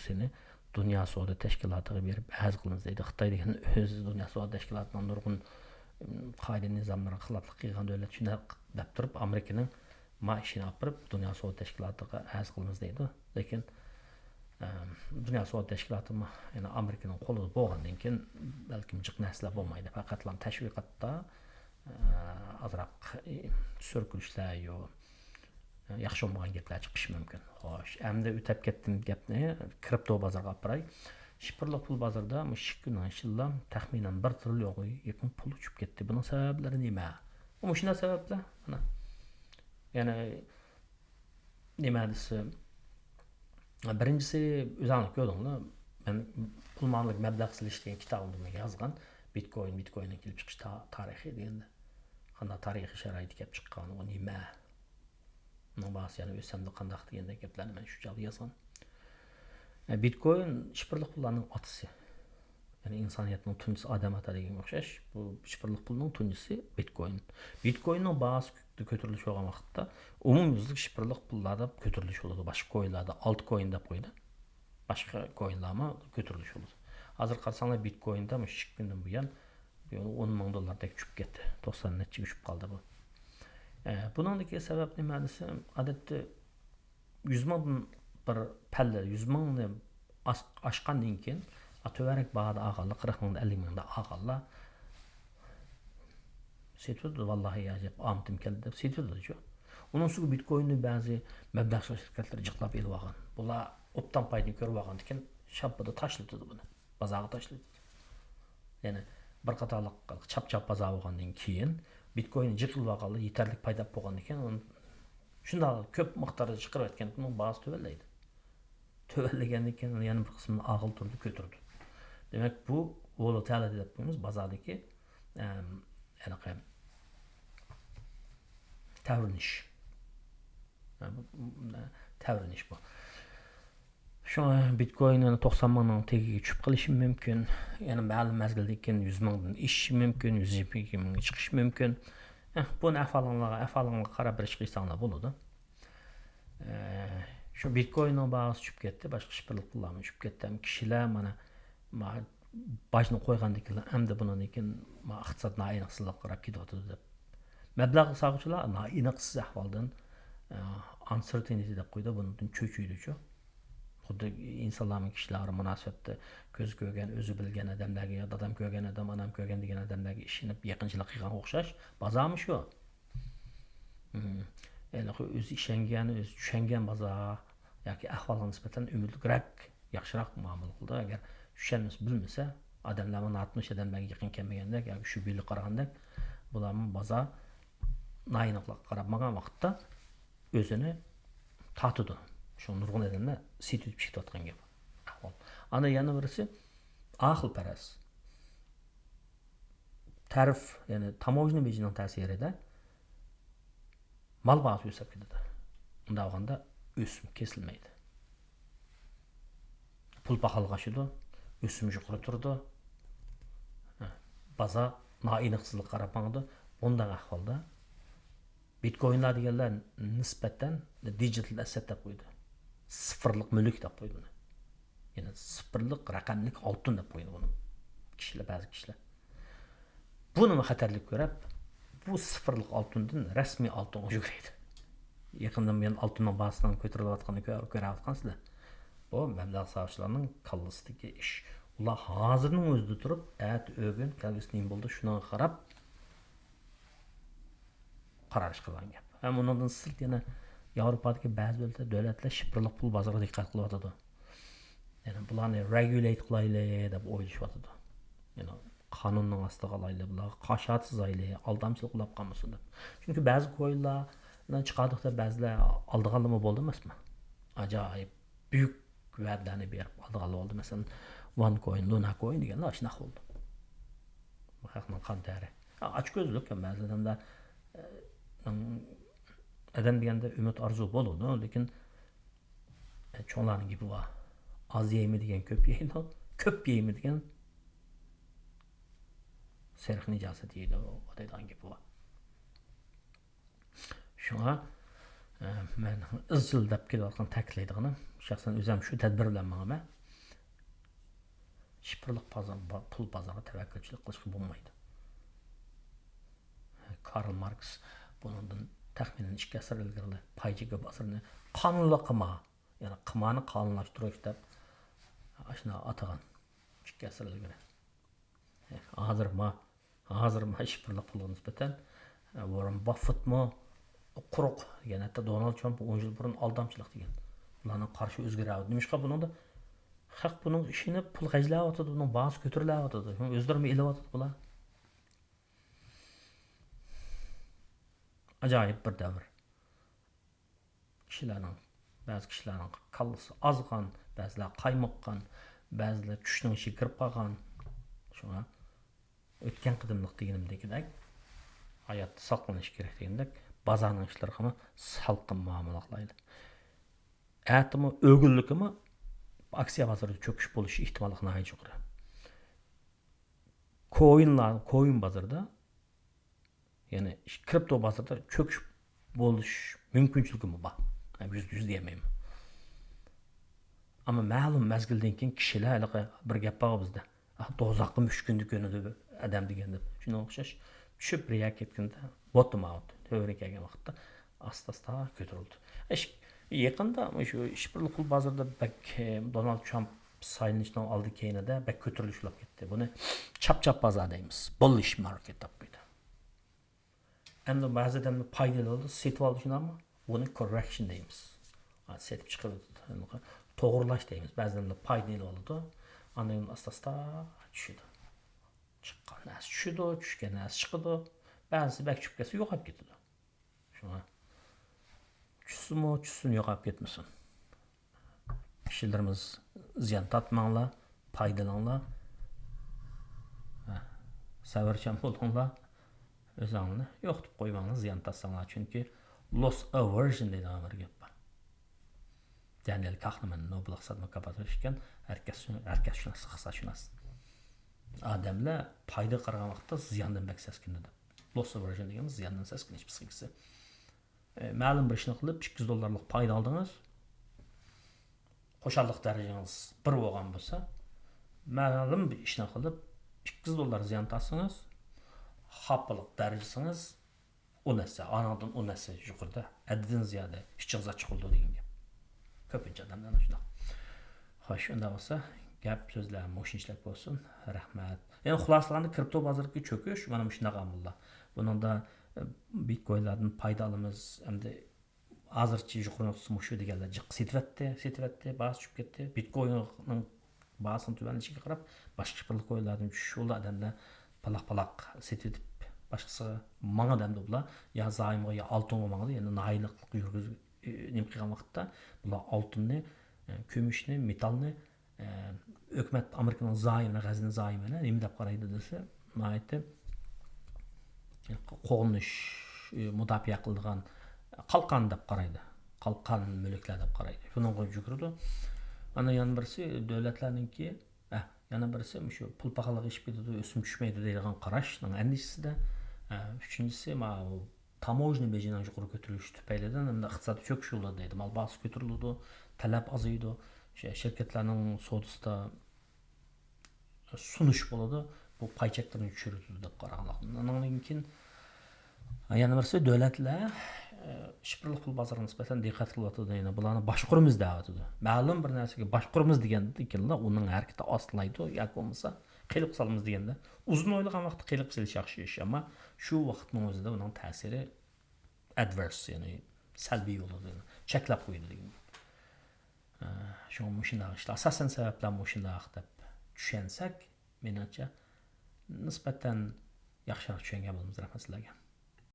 سېنى دۇنيا سودا تەشكىلاتىغا بېرىپ ئەرز قىلىمىز دەيدۇ. خىتاي دېگەن ئۆزى دۇنيا سودا تەشكىلاتىنىڭ نۇرغۇن، ئىم، قائىدە نىزاملىرىغا خىلاپلىق قىلغان دۆلەت، شۇنداق دەپ تۇرۇپ، ئامېرىكىنىڭ ما ئىشىنى ئاپىرىپ، دۇنيا سودا تەشكىلاتىغا ئەرز قىلىمىز دەيدۇ. لېكىن، ئەم، دۇنيا سودا تەشكىلاتىمۇ يەنە ئامېرىكىنىڭ قولىدا بولغاندىن كېيىن، بەلكىم جىق نەرسىلەر بولمايدۇ. پەقەتلا تەشۋىقاتتا، ئە، ئازراق، ئى، سۈركىلىشلەر، يو، ياخشى بولمىغان گەپلەر چىقىشى مۇمكىن. خوش، ئەمدى ئۆتەپ كەتتىم گەپنى، كرىپتو بازىرىغا ئاپىراي. شىفىرلىق پۇل بازىرىدا مۇشۇ ئىككى كۈننىڭ ئىچىدىلا تەخمىنەن بىر تىرىليونغا يېقىن پۇل چۈشۈپ كەتتى. بۇنىڭ سەۋەبلىرى نېمە؟ مۇشۇنداق سەۋەبلەر. مانا. يەنى نېمە دېسە، بىرىنچىسى، ئۆزۈڭلار كۆردۈڭلار، مەن پۇل مۇئامىلىگە مەبلەغ سېلىش دېگەن كىتابىمدا يازغان، بىتكوين، بىتكويننىڭ كېلىپ چىقىش تا-، تارىخى دېگەندە. قانداق تارىخىي شارائىتتا كېلىپ چىققان، ئۇ نېمە؟ ئۇنىڭ باھاسى يەنە ئۆسەمدۇ قانداق دېگەندەك گەپلەرنى مەن شۇ چاغدا يازغان. ئە، بىتكوين شىفىرلىق پۇللارنىڭ ئاتىسى. يەنى ئىنسانىيەتنىڭ تۇنجىسى ئادەم ئاتا دېگەنگە ئوخشاش، بۇ شىفىرلىق پۇلنىڭ تۇنجىسى بىتكوين. بىتكويننىڭ باھاسى كۆتۈرۈلۈش بولغان ۋاقىتتا ئومۇميۈزلۈك شىفىرلىق پۇللاردا كۆتۈرۈلۈش بولىدۇ. باشقا كوينلاردا، ئالت كوين دەپ قويىدۇ. باشقا كوينلارمۇ كۆتۈرۈلۈش بولىدۇ. ھازىر قارىساڭلار، بىتكويندا مۇشۇ ئىككى كۈندىن بۇيان بۇ يەنە ئون مىڭ دوللاردەك چۈشۈپ كەتتى. توقسان نەچچىگە چۈشۈپ قالدى بۇ. ئە، بۇنىڭدىكى سەۋەب نېمە دېسە، ئادەتتە يۈز مىڭدىن بىر پەللە، يۈز مىڭنى ئاس-، ئاشقاندىن كېيىن، ئا، تۆۋەنرەك باھادا ئالغانلار، قىرىق مىڭدا، ئەللىك مىڭدا ئالغانلار سېتىۋېتىدۇ. ۋاللاھى ئەجەب ئامىتىم كەلدى دەپ سېتىۋېتىدۇ. ئۇنىڭ ئۈستىگە بىتكويننى بەزى مەبلەغ سېلىش شىركەتلىرى جىقلاپ ئېلىۋالغان. بۇلار ئوبدان پايدىنى كۆرۈۋالغاندىكىن شاپپىدە تاشلىۋېتىدۇ بۇنى. بازارغا تاشلىۋېتىدۇ. يەنى بىر قاتارلىق چاپ-چاپ بازار بولغاندىن كېيىن، بىتكويننى جىق ئېلىۋالغانلار يېتەرلىك پايدا بولغاندىن كېيىن، ئۇنى شۇنداق كۆپ مىقداردا چىقىرىۋەتكەندىكىن ئۇنىڭ باھاسى تۆۋەنلەيدۇ. تۆۋەنلىگەندىن كېيىن يەنە بىر قىسمىنى ئاغىل تۇرىدۇ، كۆتۈرىدۇ. دېمەك، بۇ ۋولاتىلىتى دەپ قويىمىز، بازاردىكى، ئەم، ھېلىقى تەۋرىنىش. تەۋرىنىش بۇ. شۇڭا بىتكوين يەنە توقسان مىڭنىڭ تېگىگە چۈشۈپ قېلىشى مۇمكىن. يەنە مەلۇم مەزگىلدىن كېيىن يۈز مىڭدىن ئېشىشى مۇمكىن، يۈز يىگىرمە مىڭغا چىقىشى مۇمكىن. ئەھ، بۇنى ئەھۋالىڭلارغا، ئەھۋالىڭلارغا قاراپ بىر ئىش قىلساڭلار بولىدۇ. ئە، شۇ بىتكويننىڭ باھاسى چۈشۈپ كەتتى، باشقا شىفىرلىق پۇللارمۇ چۈشۈپ كەتتى. ھەم كىشىلەر مانا، ما-، باجنى قويغاندىن كېيىن، ئەمدى بۇنىڭدىن كېيىن، ما، ئىقتىساد ناھايىتى ئېنىقسىزلىققا قاراپ كېتىۋاتىدۇ دەپ، مەبلەغ سالغۇچىلار نائېنىقسىز ئەھۋالدىن، ئە، ئانسېرتىنىتى دەپ قويىدۇ، بۇنىڭدىن چۆچۈيدۇچۇ. خۇددى ئىنسانلارمۇ كىشىلەر مۇناسىۋەتتە كۆزى كۆرگەن، ئۆزى بىلگەن ئادەملەرگە، يا دادام كۆرگەن ئادەم، ئانام كۆرگەن دېگەن ئادەملەرگە ئىشىنىپ يېقىنچىلىق قىلغان ئوخشاش. بازارمۇ شۇ. مم. ھېلىقى ئۆزى ئىشەنگەن، ئۆزى چۈشەنگەن بازار ياكى ئەھۋالغا نىسبەتەن ئۈمىدلىكرەك، ياخشىراق مۇئامىلە قىلىدۇ. ئەگەر چۈشەنمىسە، بىلمىسە، ئادەملەرمۇ ناتونۇش ئادەملەرگە يېقىن كەلمىگەندەك ياكى شۈبھىلىك قارىغاندەك، بۇلارمۇ بازار نائېنىقلىققا قاراپ ماڭغان ۋاقىتتا ئۆزىنى تارتىدۇ. شۇ نۇرغۇن ئادەملەر سېتىۋېتىپ چىقىۋاتقان گەپ. ئەھۋال. ئانا يەنە بىرسى ئاقىلپەرەس. تەرىف، يەنى تاموژنا بېجىنىڭ تەسىرىدە مال باھاسى ئۆسۈپ كېتىدۇ. ئۇنداق بولغاندا ئۆسۈم كېسىلمەيدۇ. پۇل پاخاللىقى ئاشىدۇ، ئۆسۈم يۇقىرى تۇرىدۇ. ھە، بازار نائېنىقسىزلىققا قاراپ ماڭىدۇ. بۇنداق ئەھۋالدا بىتكوينلار دېگەنلەر نىسبەتەن دىجىتال ئەسسەت دەپ قويىدۇ. سىفىرلىق مۈلۈك دەپ قويىدۇ بۇنى. يەنى سىفىرلىق رەقەملىك ئالتۇن دەپ قويىدۇ بۇنى كىشىلەر، بەزى كىشىلەر. بۇنىمۇ خەتەرلىك كۆرۈپ، بۇ سىفىرلىق ئالتۇندىن رەسمىي ئالتۇنغا يۈگۈرەيدۇ. يېقىندىن بۇيان ئالتۇننىڭ باھاسىنىڭ كۆتۈرۈلۈۋاتقىنىنى كۆ-، كۆرۈۋاتقانسىلەر. بۇ مەبلەغ سالغۇچىلارنىڭ كاللىسىدىكى ئىش. ئۇلار ھازىرنىڭ ئۆزىدە تۇرۇپ، ئەتە ئۆگۈن كەلگۈسى نېمە بولدى، شۇنىڭغا قاراپ قارار چىقىرىدىغان گەپ. ھەم ئۇنىڭدىن سىرت يەنە ياۋروپادىكى بەزى دۆلەتلەر، دۆلەتلەر شىفىرلىق پۇل بازىرىغا دىققەت قىلىۋاتىدۇ. يەنى بۇلارنى رېگۇلېيت قىلايلى دەپ ئويلىشىۋاتىدۇ. يەنى قانۇننىڭ ئاستىغا ئالايلى، بۇلارغا قاش ئاتقۇزايلى، ئالدامچىلىق بولاپ قالمىسۇن دەپ. چۈنكى بەزى كوينلارنى چىقاردۇق دەپ بەزىلەر ئالدىغانلىرىمۇ بولدى ئەمەسمۇ؟ ئاجايىپ بۈيۈك ۋەدىلەرنى بېرىپ ئالدىغانلار بولدى. مەسىلەن، ۋان كوين، لۇنا كوين دېگەنلەر ئاشۇنداق بولدى. بۇ خەقنىڭ قان تەرى. ئا-، ئاچكۆزلۈك ھەم بەزى ئادەملەر، ئە، ئادەم دېگەندە ئۈمىد ئارزۇ بولىدۇ، لېكىن، ئە، چوڭلارنىڭ گېپى بار. ئاز يەيمە دېگەن كۆپ يەيدۇ، كۆپ يەيمە دېگەن سېرىق نىجاسەت يەيدۇ دەيدىغان گېپى بار. شۇڭا، ئە، مەن ئىزچىل دەپ كېلىۋاتقان، تەكىتلەيدىغىنىم، شەخسەن ئۆزۈم شۇ تەدبىر بىلەن ماڭىمەن. شىفىرلىق بازار، با-، پۇل بازىرىغا تەۋەككۈلچىلىك قىلىشقا بولمايدۇ. كارل ماركس بۇنىڭدىن تەخمىنەن ئىككى ئەسىر ئىلگىرىلا پايچېكى بازىرىنى قانلىق قىما، يەنى قىمانى قانۇنلاشتۇرۇش دەپ ئاشۇنداق ئاتىغان. ئىككى ئەسىر ئىلگىرى. ھازىر ما، ھازىر ما شىفىرلىق پۇلغا نىسبەتەن، ئە، ۋاررېن باففېتمۇ قۇرۇق دېگەن، ھەتتا دونالد ترامپ ئون يىل بۇرۇن ئالدامچىلىق دېگەن. بۇلارنىڭ قارىشى ئۆزگىرەۋاتىدۇ. نېمىشقا بۇنىڭدا خەق بۇنىڭغا ئىشىنىپ پۇل خەجلەۋاتىدۇ، بۇنىڭ باھاسى كۆتۈرۈلۈۋاتىدۇ. شۇڭا ئۆزلىرىمۇ ئېلىۋاتىدۇ بۇلار. ئاجايىپ بىر دەۋر. كىشىلەرنىڭ، بەزى كىشىلەرنىڭ كاللىسى ئازغان، بەزىلەر قايمۇققان، بەزىلەر چۈشنىڭ ئىچىگە كىرىپ قالغان. شۇڭا ئۆتكەن قېتىملىق دېگىنىمدىكىدەك، ھاياتتا ساقلىنىش كېرەك دېگەندەك، بازارنىڭ ئىشلىرىغىمۇ سالقىن مۇئامىلە قىلايلى. ئەتىمۇ، ئۆگۈنلۈكىمۇ ئاكسىيە بازىرىدا چۆكۈش بولۇش ئېھتىماللىقى ناھايىتى يۇقىرى. كوينلار، كوين بازىرىدا، يەنى كرىپتو بازىرىدا چۆكۈش بولۇش مۇمكىنچىلىكىمۇ بار. يۈزدە يۈز دېيەلمەيمەن. ئەمما مەلۇم مەزگىلدىن كېيىن كىشىلەر، ھېلىقى بىر گەپ بارغۇ بىزدە، «ئاھ، دوزاخقىمۇ ئۈچ كۈندە كۆنىدۇ ئادەم» دېگەن دەپ. شۇنىڭغا ئوخشاش چۈشۈپ رېياكى كەتكەندە، بوتتوم ئاۋت، تۆۋىنى كەلگەن ۋاقىتتا ئاستا ئاستا كۆتۈرۈلدى. ئىش-، يېقىندا شۇ ئىشبىرلىك پۇل بازىرىدا بەك، دونالد ترامپ سايلىنىشنىڭ ئالدى كەينىدە بەك كۆتۈرۈلۈش بولۇپ كەتتى. بۇنى چاپ-چاپ بازار دەيمىز. بوللىش ماركېت دەپ قويدى. ئەمدى بەزى ئادەملەر پايدا ئېلىۋالىدۇ، سېتىۋالدى شۇنداقمۇ؟ بۇنى كوررېكشن دەيمىز. ھە، سېتىپ چىقىۋېتىدۇ. توغرىلاش دەيمىز. بەزى ئادەملەر پايدا ئېلىۋالىدۇ. ئاندىن كېيىن ئاستا-ئاستا چۈشىدۇ. چىققان نەرسە چۈشىدۇ، چۈشكەن نەرسە چىقىدۇ. بەزىسى بەك چۈشۈپ كەتسە يوقاپ كېتىدۇ. شۇڭا چۈشسىمۇ چۈشسۇن، يوقاپ كەتمىسۇن. كىشىلىرىمىز زىيان تارتماڭلار، پايدىلىنىڭلار. ھە، سەۋرچان بولۇڭلار. ئۆزۈڭلارنى يوقىتىپ قويماڭلار، زىيان تارتساڭلار. چۈنكى لوس ئاۋېرژن دەيدىغان بىر گەپ بار. دانىيېل كاھنىمان نوبېل ئىقتىساد مۇكاپاتىنى ئېرىشكەن ھەرىكەتشۇناس، ھەرىكەتشۇناس، ئىقتىسادشۇناس. ئادەملەر پايدىغا قارىغان ۋاقىتتا زىياندىن بەك سەسكىنىدۇ. لوس ئاۋېرژن دېگەنىمىز زىياندىن سەسكىنىش پسىخىكىسى. ئە، مەلۇم بىر ئىشنى قىلىپ، ئىككى يۈز دوللارلىق پايدا ئالدىڭىز. خۇشاللىق دەرىجىڭىز بىر بولغان بولسا، مەلۇم بىر ئىشنى قىلىپ، ئىككى يۈز دوللار زىيان تارتسىڭىز، خاپىلىق دەرىجىسىڭىز، ئون ھەسسە، ئانىڭدىن ئون ھەسسە يۇقىرىدا، ھەددىدىن زىيادە ئىچىڭىز ئاچچىق بولىدۇ دېگەن گەپ. كۆپىنچە ئادەملەر شۇنداق. خوش، ئۇنداق بولسا گەپ سۆزلەر مۇشۇنچىلىك بولسۇن. رەھمەت. يەنى خۇلاسىلىغاندا، كرىپتو بازىرىدىكى چۆكۈش مانا مۇشۇنداق ئامىللار. بۇنىڭدا، ئە، بىتكوينلاردىن پايدا ئالىمىز، ئەمدى ھازىرچە يۇقىرى نۇقتىسى مۇشۇ دېگەنلەر جىق سېتىۋەتتى، سېتىۋەتتى، باھاسى چۈشۈپ كەتتى. بىتكويننىڭ باھاسىنىڭ تۆۋەنلىشىگە قاراپ، باشقا شىفىرلىق كوينلاردىن چۈشۈش بولدى، ئادەملەر پالاق-پالاق سېتىۋېتىپ، باشقىسىغا ماڭدى ئەمدى بۇلار. يا زايومغا، يا ئالتۇنغا ماڭدى. يەنى ناھىيلىقلىق يۈرگۈز-، ئە، نېمە قىلغان ۋاقىتتا بۇلار ئالتۇننى، ئە، كۈمۈشنى، مېتالنى، ئە، ھۆكۈمەت ئامېرىكىنىڭ زايومىنى، غەزنە زايومىنى نېمە دەپ قارايدۇ دېسە، ناھايىتى قوغۇنۇش، ئى، مۇداپىئە قىلىدىغان قالقان دەپ قارايدۇ. قالقان مۈلۈكلەر دەپ قارايدۇ. بۇنىڭغا يۈگۈرىدۇ. ئانا يەنە بىرسى دۆلەتلەرنىڭكى، ئە، يەنە بىرسى مۇشۇ پۇل پاخاللىقى ئېشىپ كېتىدۇ، ئۆسۈم چۈشمەيدۇ دەيدىغان قاراشنىڭ ئەندىشىسىدە. ئە، ئۈچىنچىسى، ماۋۇ تاموژنا بېجىنىڭ يۇقىرى كۆتۈرۈلۈشى تۈپەيلىدىن ئەمدى ئىقتىساد چۆكۈش يولىدا دەيدۇ. مال باھاسى كۆتۈرۈلىدۇ، تەلەپ ئازىيىدۇ. شۇ شىركەتلەرنىڭ سودىسىدا سۇنۇش بولىدۇ، بۇ پاي چەكلىرىنى چۈشۈرىدۇ دەپ قارىغانلىق. ئۇنىڭدىن كېيىن يەنە بىرسى دۆلەتلەر، ئە، شىفىرلىق پۇل بازىرىغا نىسبەتەن دىققەت قىلىۋاتىدۇ، يەنى بۇلارنى باشقۇرىمىز دەۋاتىدۇ. مەلۇم بىر نەرسىگە باشقۇرىمىز دېگەندىن كېيىنلا ئۇنىڭ ھەرىكىتى ئاستىلايدۇ ياكى بولمىسا قىيىلغا سالىمىز دېگەندە، ئۇزۇن ئويلىغان ۋاقىتتا قىيىلغا سېلىش ياخشى ئىش، ئەمما شۇ ۋاقىتنىڭ ئۆزىدە ئۇنىڭ تەسىرى ئادۋېرس، يەنى سەلبىي بولىدۇ، چەكلەپ قويىدۇ دېگەن. ئە، شۇڭا مۇشۇنداق ئىشلار، ئاساسەن سەۋەبلەر مۇشۇنداق دەپ چۈشەنسەك، مېنىڭچە نىسبەتەن ياخشىراق چۈشەنگەن بولىمىز. رەھمەت سىلەرگە.